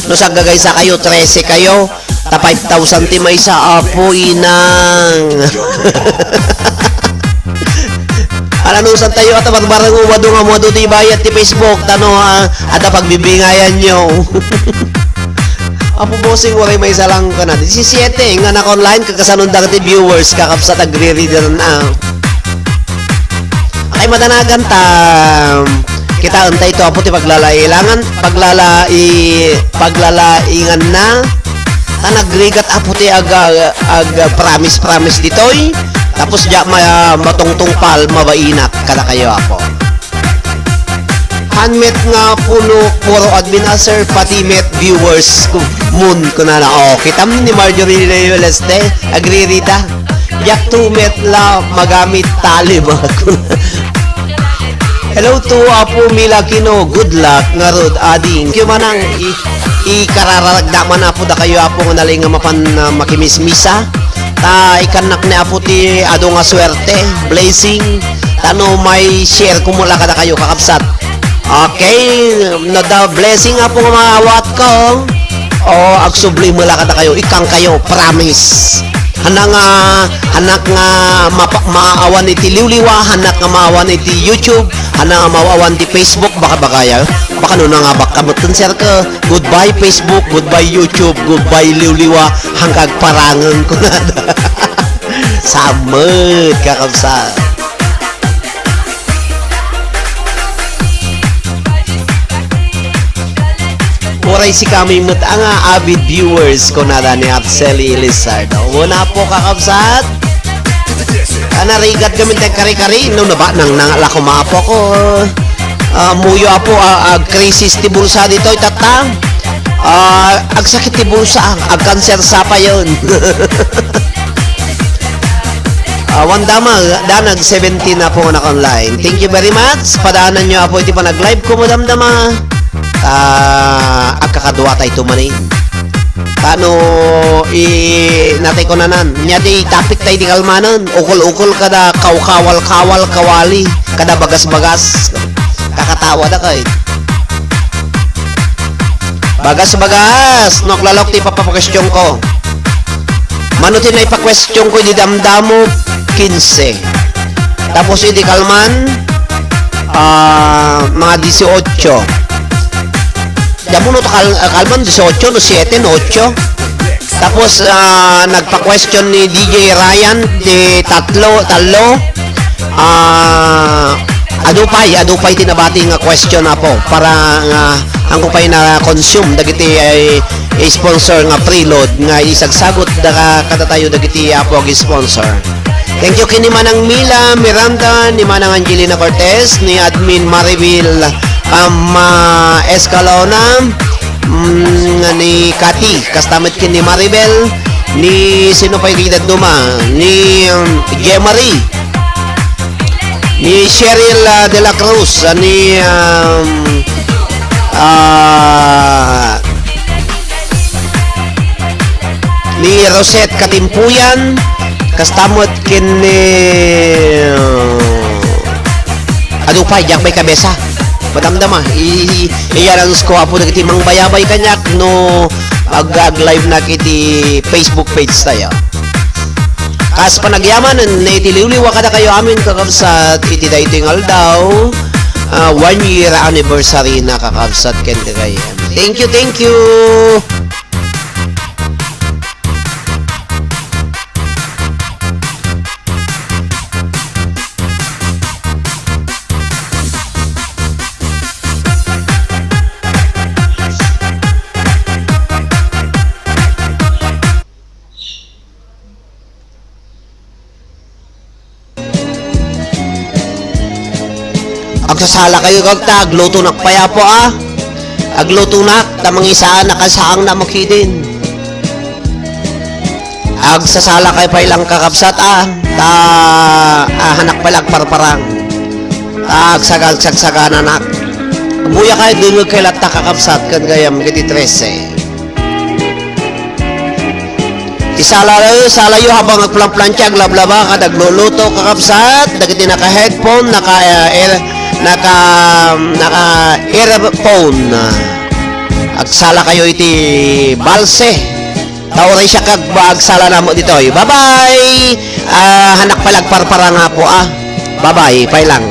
no saggagaysa kayo, trese kayo, ta five thousand ti maysa, apo inang. Alanusan tayo, ata barbareng umadu nga umadu ti bayad ti Facebook, tano, ah, ata pagbibingayan nyo. Apo bossing, uray maysa lang kana. Disisiete nga naka-online, kakasanon dagiti viewers, kakabsat, agririda na. Ay, madanagan ta, kitaen tayo to, apo, ti paglalailangan, paglalai-, paglalaingan na. Ta nagrigat, apo, ti ag-, ag-, ag-, promise, promise ditoy. Tapos, diak ma-, matungtungpal, mabainak, kada kayo, apo. Han met nga puno, puro admin, ah, sir, pati met viewers ko, mun, kunana. Oh, kitam ni Marjorie Leoleste, agririda. Diak to met la magamit tali, mga kuna. Hello to Apo Mila Aquino. Good luck ngarud, ading. Kyo manang i-, ikararagda man, Apo, dakayo, Apo, nga nalay nga mapan, ah, makimismisa. Ta ikannak ni Apo ti adu nga suerte, blessing. Tano may share ko mula kadakayo, kakabsat. Okay, no, the blessing, Apo, nga maawat ko. O, agsubli mula kadakayo, ikkan kayo, promise. Hanak nga, hanak nga mapa-, maawan iti liwliwa, hanak nga maawan iti YouTube, hanak nga maawan ti Facebook, baka bagaya. Baka no nangabak ka, ba't sir ka? Goodbye Facebook, goodbye YouTube, goodbye liwliwa, hanggang parangeng kunada. Saan met, kakabsat? Uray sikami met nga avid viewers, kunada ni Apseli Lizardo. Muna po, kakabsat. Ah, narigat kami ti kari-kari. No, naba, nang, nang, la, kumapo ko. Ah, muyo, Apo, ah, agkrisis ti bulsa ditoy, tatta. Ah, agsakit ti bulsa, agkanser sa payon. Ah, Wandama, danag seventeen na po nga naka-online. Thank you very much. Padaanan nyo, Apo, iti panag-live ko, madamdama. Ah, agkakadua tayo tumanin. Tano, i-, natay ko nanan. Nya di topic tayo di kalmanan. Ukol-ukol kada kawkawal-kawal, kawali. Kada bagas-bagas. Kakatawa da kay. Bagas-bagas. Noklalok ti papapakestion ko. Mano ti naipa-question ko idi damdamo, quince. Tapos idi kalman, ah, mga dieciocho. Diammo no kal-, kalman dieciocho, no siete, no ocho. Tapos, ah, nagpa-question ni D J Ryan, di tatlo, tallo. Ah, adu pay, adu pay ti nabati nga question, Apo, para nga angko pay na-consume dagiti, ay, sponsor nga preload nga isagsagot da ka-, kadatayo dagiti Apo ag-sponsor. Thank you ken ni Manang Mila Miranda, ni Manang Angelina Cortez, ni Admin Maribel, um, ah, Escalona, mm, ni Cathy, kasta met ken ni Maribel, ni sino pay ket dadduma, ni, um, Jemarie, ni Cheryl, ah, de la Cruz, ah, ni, um, ah, ni Rosette Katimpuyan, kasta met ken ni, uh, adu pay, diak maikabesa. Madamdama, i-, i-, i-announce ko, Apo, dagiti mangbayabay kaniak no ag-, ag-live nak iti Facebook page tayo. Kas panagyaman, iti liwliwa kadakayo amin, kakabsat, iti daytoy nga aldaw, ah, one year anniversary na, kakabsat, ken kagayem. Thank you, thank you! Agsasala kayo, kakabsat, aglutonak pay, Apo, a. Aglutonak, ta mangisaan, nakasaang na mo kidin. Agsasala kayo pay lang, kakabsat, a. Ta, a, hanak pay lang agparparang. Ta, agsaga-, agsagsagananak. Buya kayo, dengngeg kayo latta, kakabsat, ken gayam, iti trese. Isala, isalayo habang agplanplantia, aglablaba, ket agluluto, kakabsat, dagiti naka-headphone, naka, eh, air-, naka, naka-earphone. Agsala kayo iti balse. Ta uray siak ag-, agsalana met ditoy. Bye-bye! Ah, hanak pay lang agparparang, Apo, a. Bye-bye, pay lang.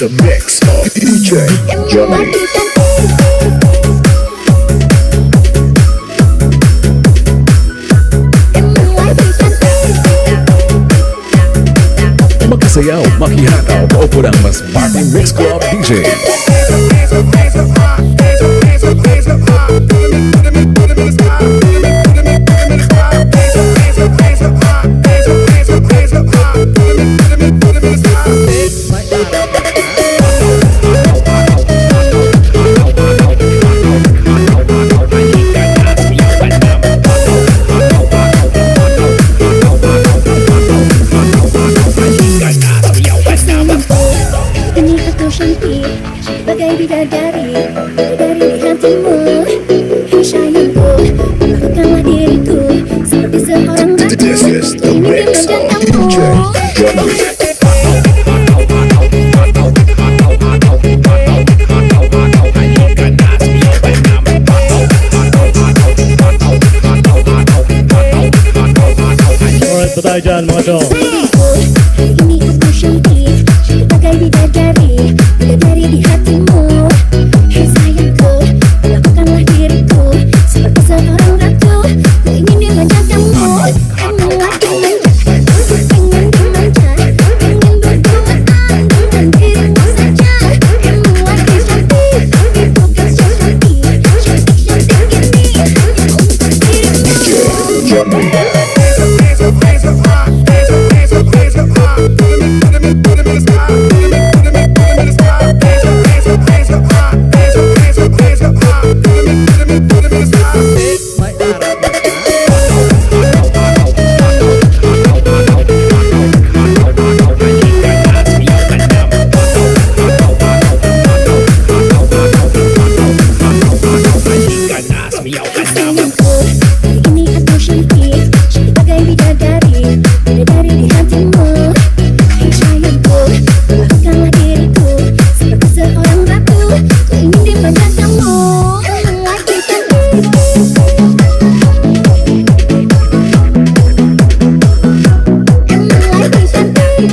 The mix of D J Johnny. Makasayaw, makihataw, o kurang mas Party Mix Club D J. Ini aku cantik, bagay bidadari, bidadari di hatimu. Hei sayangku, lakukanlah diriku seperti seorang ratu. This is the mix of D J Johnny. Alright, patay dyan, mga chong. Ini aku cantik, bagay bidadari, bidadari di hatimu. Hei sayangku, lakukanlah diriku seperti seorang ratu. Ku ingin dimanja kamu. Kamu lagi manja, pengen dimanja, pengen berduaan dengan dirimu saja. Kamu lagi cantik, bukan so cantik, cantik-cantik ini hanya untuk dirimu. D J Johnny. Ini aku cantik, cantik bagay bidadari, bidadari di hatimu. Hei sayangku, lakukanlah diriku seperti seorang ratu. Ku ingin dimanja kamu. Kamu lagi cantik. Kamu lagi cantik.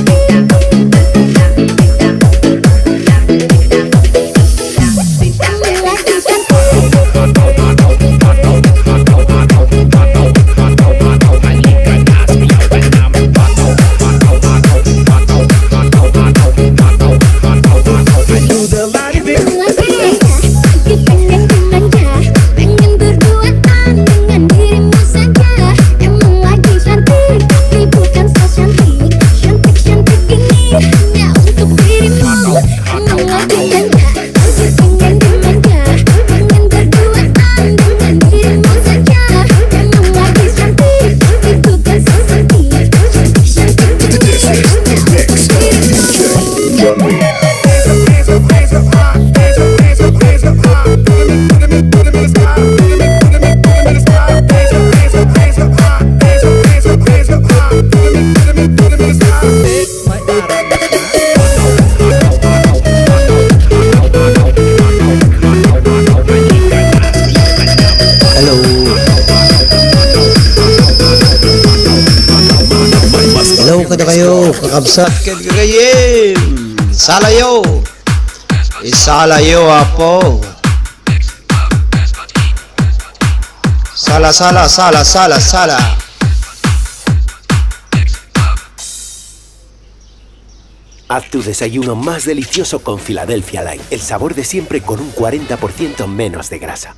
Pengen berduaan dengan dirimu saja. Emang lagi cantik, tapi bukan so cantik. Cantik-cantik ini hanya untuk dirimu. Emang lagi ganda, lagi pengen dimanja. Pengen berduaan dengan dirimu saja. Emang lagi cantik, tapi bukan so cantik. Cantik-cantik ini hanya untuk dirimu. Hello. Hello kadakayo, kakabsat, ken gagayyem. Salayo. Isalayo, Apo. Sala, sala, sala, sala, sala. Haz tu desayuno más delicioso con Philadelphia Line, el sabor de siempre con un cuarenta por ciento menos de grasa.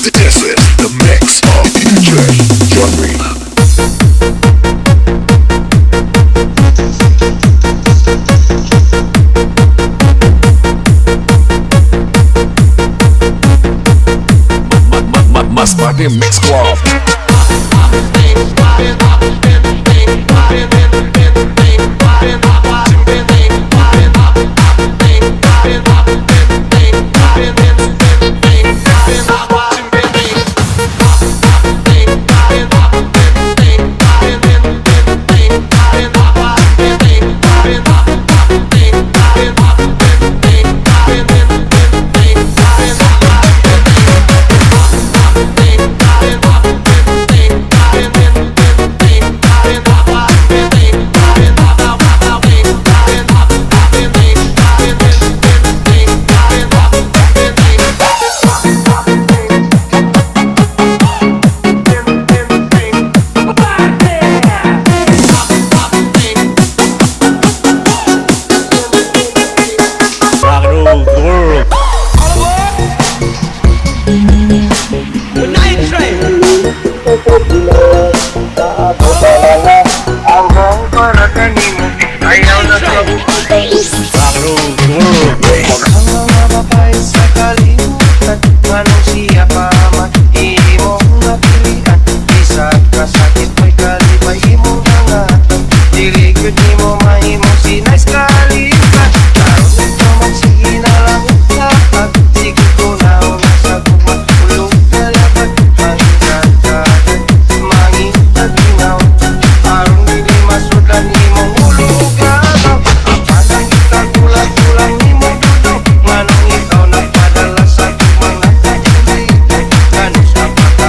This is the mix of D J John Reed. Ma-, ma-, ma-, Mas Party Mix Club.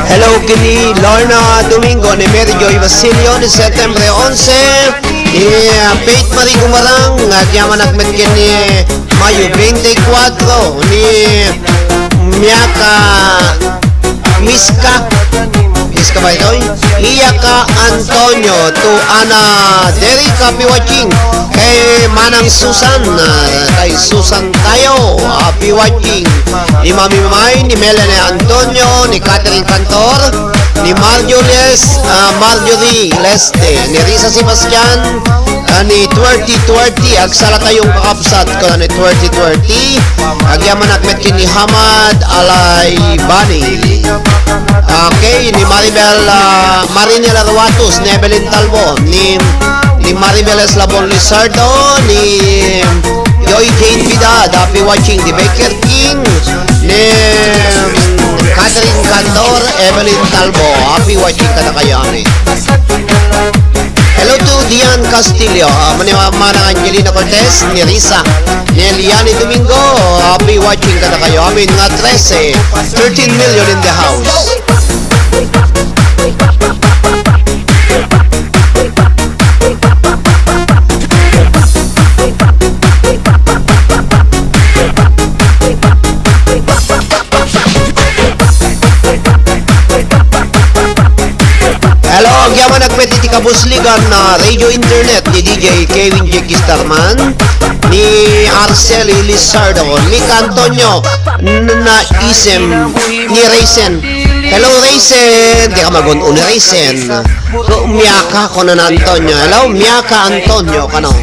Hello, kini Lorna Domingo ni Mary Joy Basilio ni Setyembre onse, ni, ah, Faith Marie Gumarang, nga agyamanak met ken ni Mayo twenty-four, ni Miaka Miska. Miska ba itoy? Miaka Antonio to Ana Derek, happy watching. Kay Manang Susan, ah, kay Susan tayo, happy watching. Ni Mami May, ni Melanie Antonio, ni Catherine Cantor, ni Marjorie Les-, ah, Marjorie Leste, ni Risa Sebastian, ah, ni twenty twenty, agsala tayong kakabsat, kuna ni twenty twenty, agyamanak met ken ni Hamad Alaybani. Okay, ni Maribel, ah, Marinela Ruatos, ni Evelyn Talbo, ni, ni Maribel Eslabon Lizardo, ni Joy Jane Vidal, happy watching, ni Baker King, ni, um, Catherine Cantor, Evelyn Talbo, happy watching kadakayo amin. Hello to Dian Castillo, ah, mani-, Manang Angelina Cortez, ni Risa, ni Eliane Domingo, happy watching kadakayo amin nga trese, thirteen million in the house. Hello, agyamanak met iti kabusligan na radio internet ni D J Kevin Jake Starman, ni Arceli Lizardo, ni Antonio, n-, na isem ni Raisin. Hello, Raisin. Di ka magun-un, Raisin. Ko, Miaka, kuna na Antonio. Hello, Miaka Antonio, kano?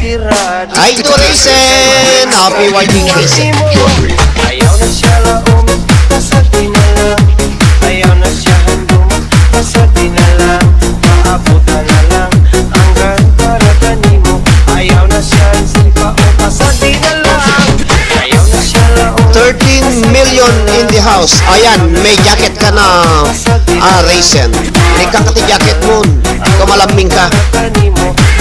Hi to Raisin. Happy watching, Raisin. Ayaw na siya laom, pasagdi na lang. Ayaw na siya handom, pasagdi na lang. Maabutan na lang. Anggan para kanimo. Ayaw na siya sipa o pasagdi na lang. Ayaw na siya laom. Thirteen million in the house. Ayan, may jacket ka na, ah, Raisin. Inikka ti jacket mo. Kumalambing ka.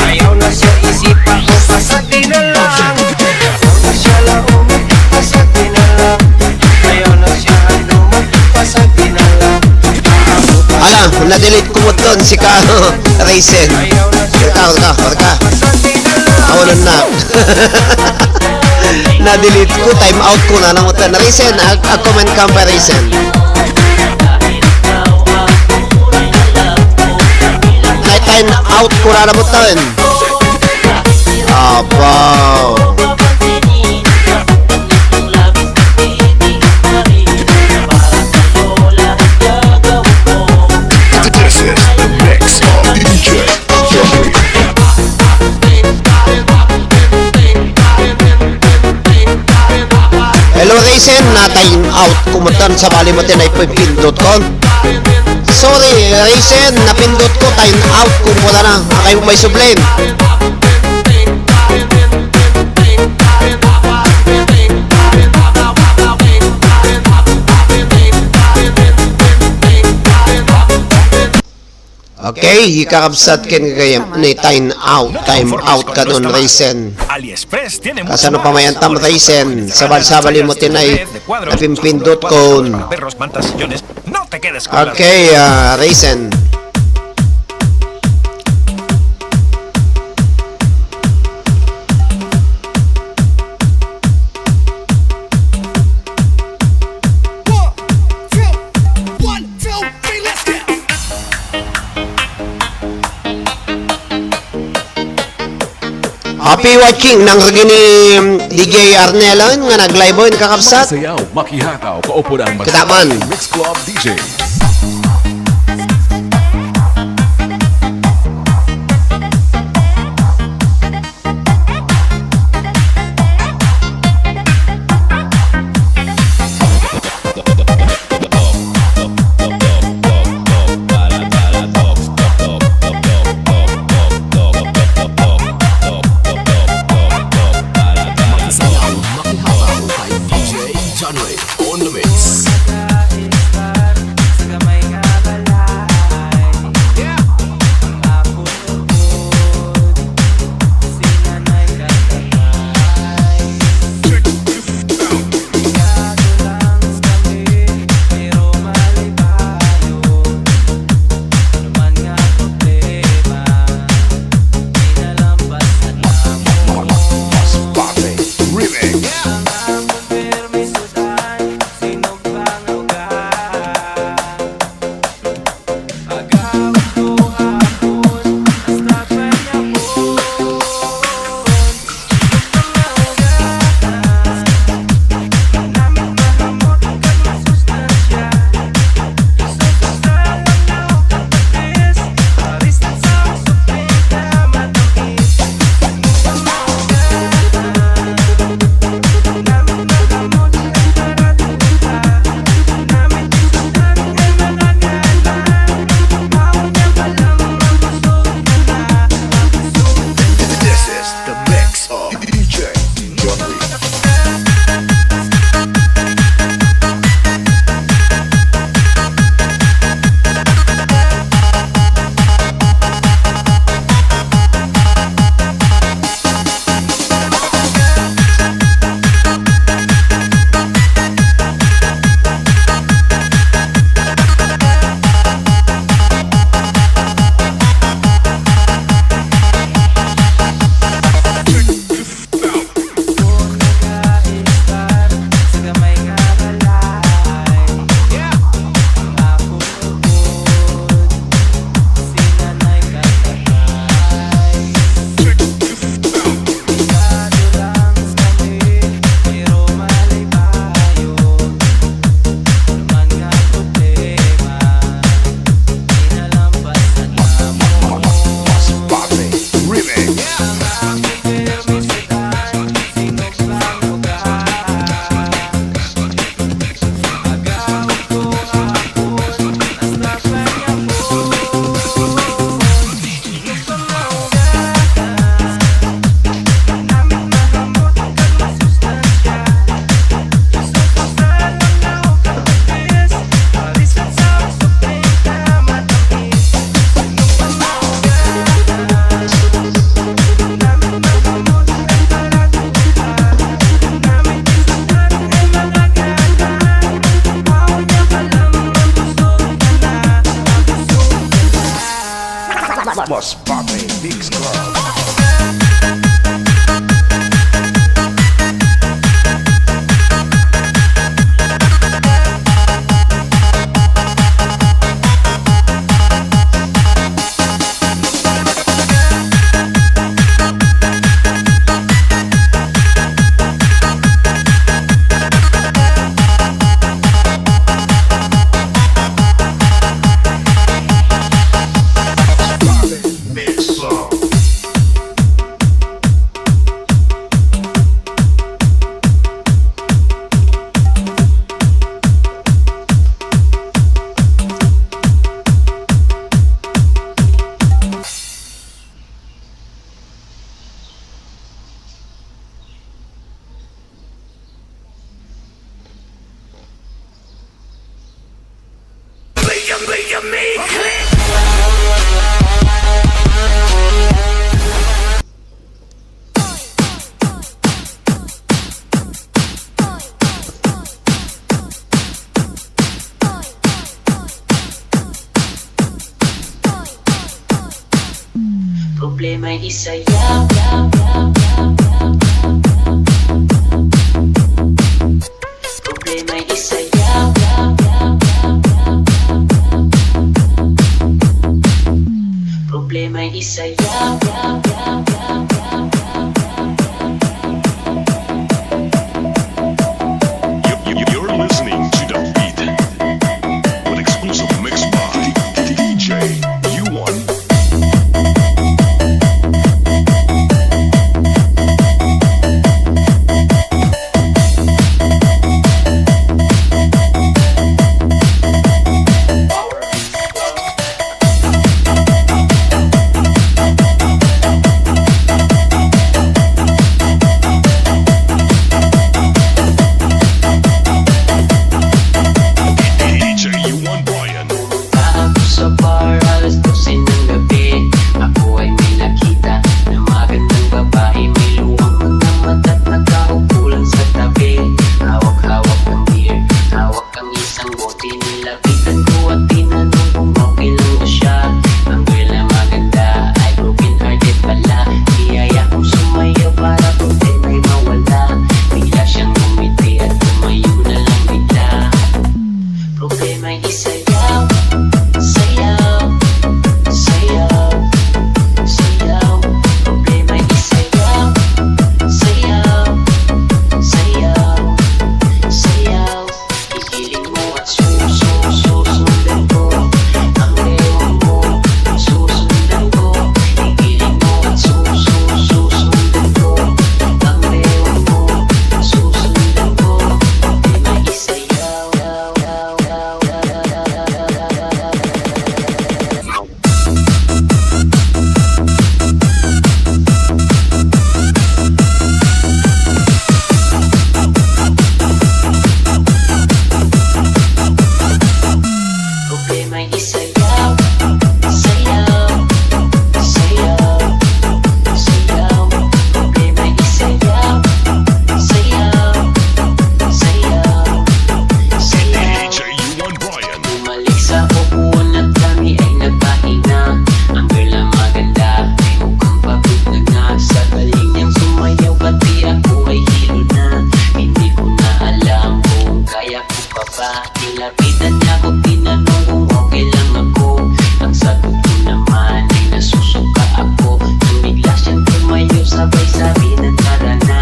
Ayaw na siya isipa o pasagdi na lang. Ayaw na siya laom, pasagdi na lang. Ayaw na siya handom, pasagdi na lang. Ala, na-delete ko mo ton, sika, Raisin. Warka, warka, warka. Awanan na. Na-delete ko, time out ko na naman. Raisin, ag-, ag-comment ka pa, Raisin. Ay, time out ko na naman. Abaw. This is the mix of D J Jeffrey. Hello, Raisin. Na-time out ko mo ton, sabali mo ti naipimpindot ko. Sorry, Raisin, napindot ko, time out ko mo na. Akay mo may sublen. Okay, ikakabsat ken gayam ni time out, time out kadon, Raisin. AliExpress tiene mucho más. Kasano pa mayantam, Raisin? Sabal-sabali mo tinay napimpindot kon. Perros, mantas, sillones. No te quedes con las ganas. Okay, ah, Raisin. One, two, one, two, three, let's go. Happy watching nang rugini, um, D J Arnelon nga nag-live, kakabsat. Makisayaw, makihataw, kaupunan, kita man. Mix Club D J. Mix Club. Mix Club. Problema'y isayaw. Problema'y isayaw. Problema'y isayaw. You, you, you're listening to The Beat with exclusive mix by D J U one. D J U one Brian. Pumunta ako sa bar alas dose ng gabi. Ako ay may nakita na magandang babae. May luwang mga mata at nakaupo lang sa tabi. Hawak-hawak ang beer, hawak ang isang bote. Nilapitan ko at tinanong kung okay lang ba siya. Ang girl na maganda ay broken hearted pala. Niyaya kong sumayaw para problema'y mawala. Bigla siyang ngumiti at tumayo na lang bigla. Problema'y isayaw, sayaw, sayaw, sayaw. Problema'y isayaw, sayaw, sayaw, sayaw. Ikiling mo at su-, su-, susundan ko. Ang bewang mo, susundan ko. Ikiling mo at su-, su-, susundan ko. Ang bewang mo, susundan ko. Di maisayaw. Problema'y isayaw, sayaw, sayaw, sayaw. Problema'y isayaw, sayaw, sayaw, sayaw. D J U one Brian. Bumalik sa upuan at kami ay nagpahinga. Ang girl na maganda ay mukhang pagod na nga. Sa galing niyang sumayaw, pati ako ay hilo na. Hindi ko na alam kung kaya ko pa ba. Nilapitan niya ako, tinanong kung okay lang ako. Ang sagot ko naman ay nasusuka ako. Nang bigla siyang tumayo, sabay sabi na, "Tara na,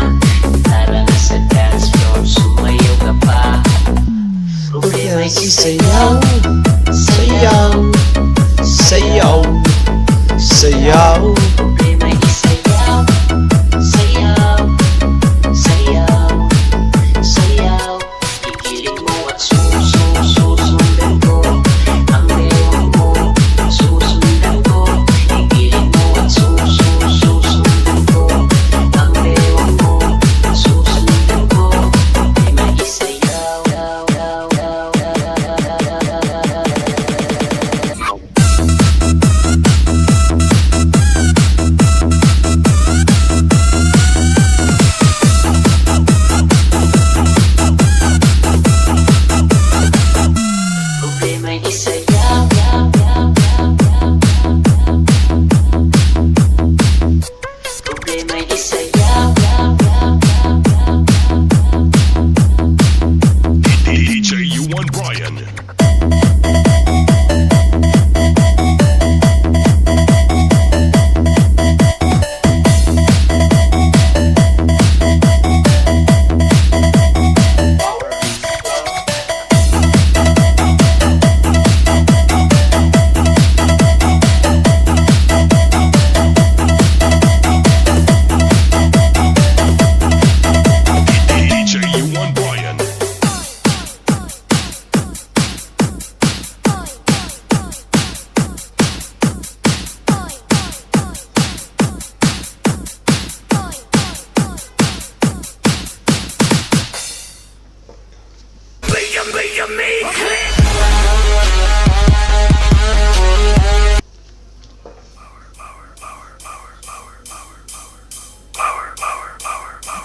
tara na sa dance floor, sumayaw ka pa." Problema'y isayaw, sayaw, sayaw, sayaw. Problema'y isayaw, sayaw, sayaw, sayaw. Ikiling mo at su-, su-, susundan ko. Ang bewang mo, susundan ko. Ikiling mo at su-, su-, susundan ko. Ang bewang mo, susundan ko. Di maisayaw.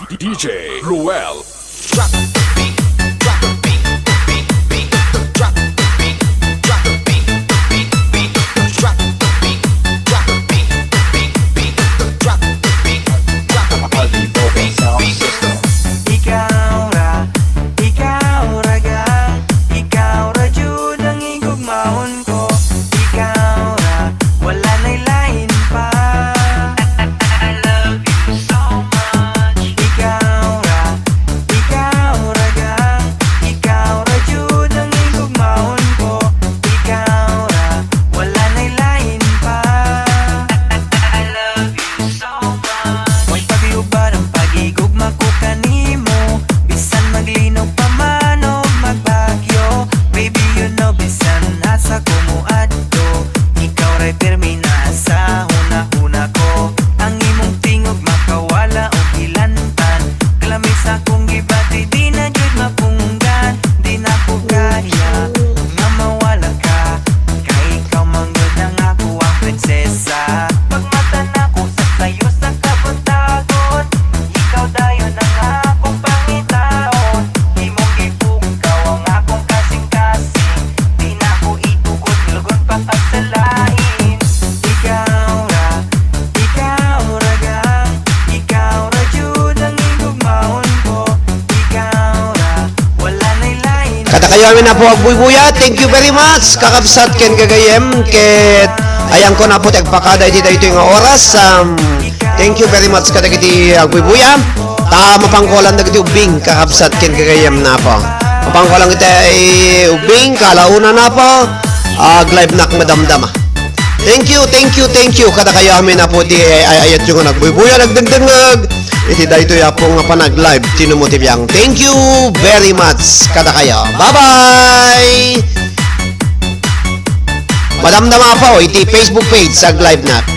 D J Roel. Ikaw ra, ikaw ra gang, ikaw ra jud ang igugmaon ko. Ikaw ra, wala nay lain pa. I love you so much. Ikaw ra, ikaw ra gang, ikaw ra jud ang igugmaon ko. Ikaw ra, wala nay lain pa. I love you so much. Way paglugar ang pagigugma ko kanimo. Bisan maglinaw pa man o magbagyo, baby, you know, bisan asa ko moadto, ikaw ray pirmi na sa hunahuna ko. Ang imong tingog makawala o ilantan, kalami sa akong gibati, di na jud mapunggan. Di na ko kaya nga mawala ka, kay ikaw man gud ang ako ang prinsesa. Pagmata na ko sa sayo sa kabuntagon, ikaw dayon ang akong pangitaon. Imong gipukaw ang akong kasing-kasing, di na ko itugot, lugon pa kag sa lain. Ikaw ra, ikaw ra gang, ikaw ra jud ang igugmaon ko. Ikaw ra, wala nay lain. Kadakayo amin, Apo Agbuybuya, thank you very much, kakabsat ken gagayyem, ket ayangko, Apo, ti agpakada iti daytoy nga oras. Um, thank you very much kadagiti agbuybuya. Ta mapangkualan dagiti ubbing, kakabsat ken gagayyem, Apo. Mapangkualan iti ubbing, kalauna, Apo, ag-live nak madamdama. Thank you, thank you, thank you kadakayo amin, Apo, ti ay-ayatyo nga agbuybuya, nagdengdengngeg iti daytoy, Apo, nga panag-live ti Numo ti Biang. Thank you very much kadakayo. Bye-bye! Madamdama, Apo, iti Facebook page, ag-live nak.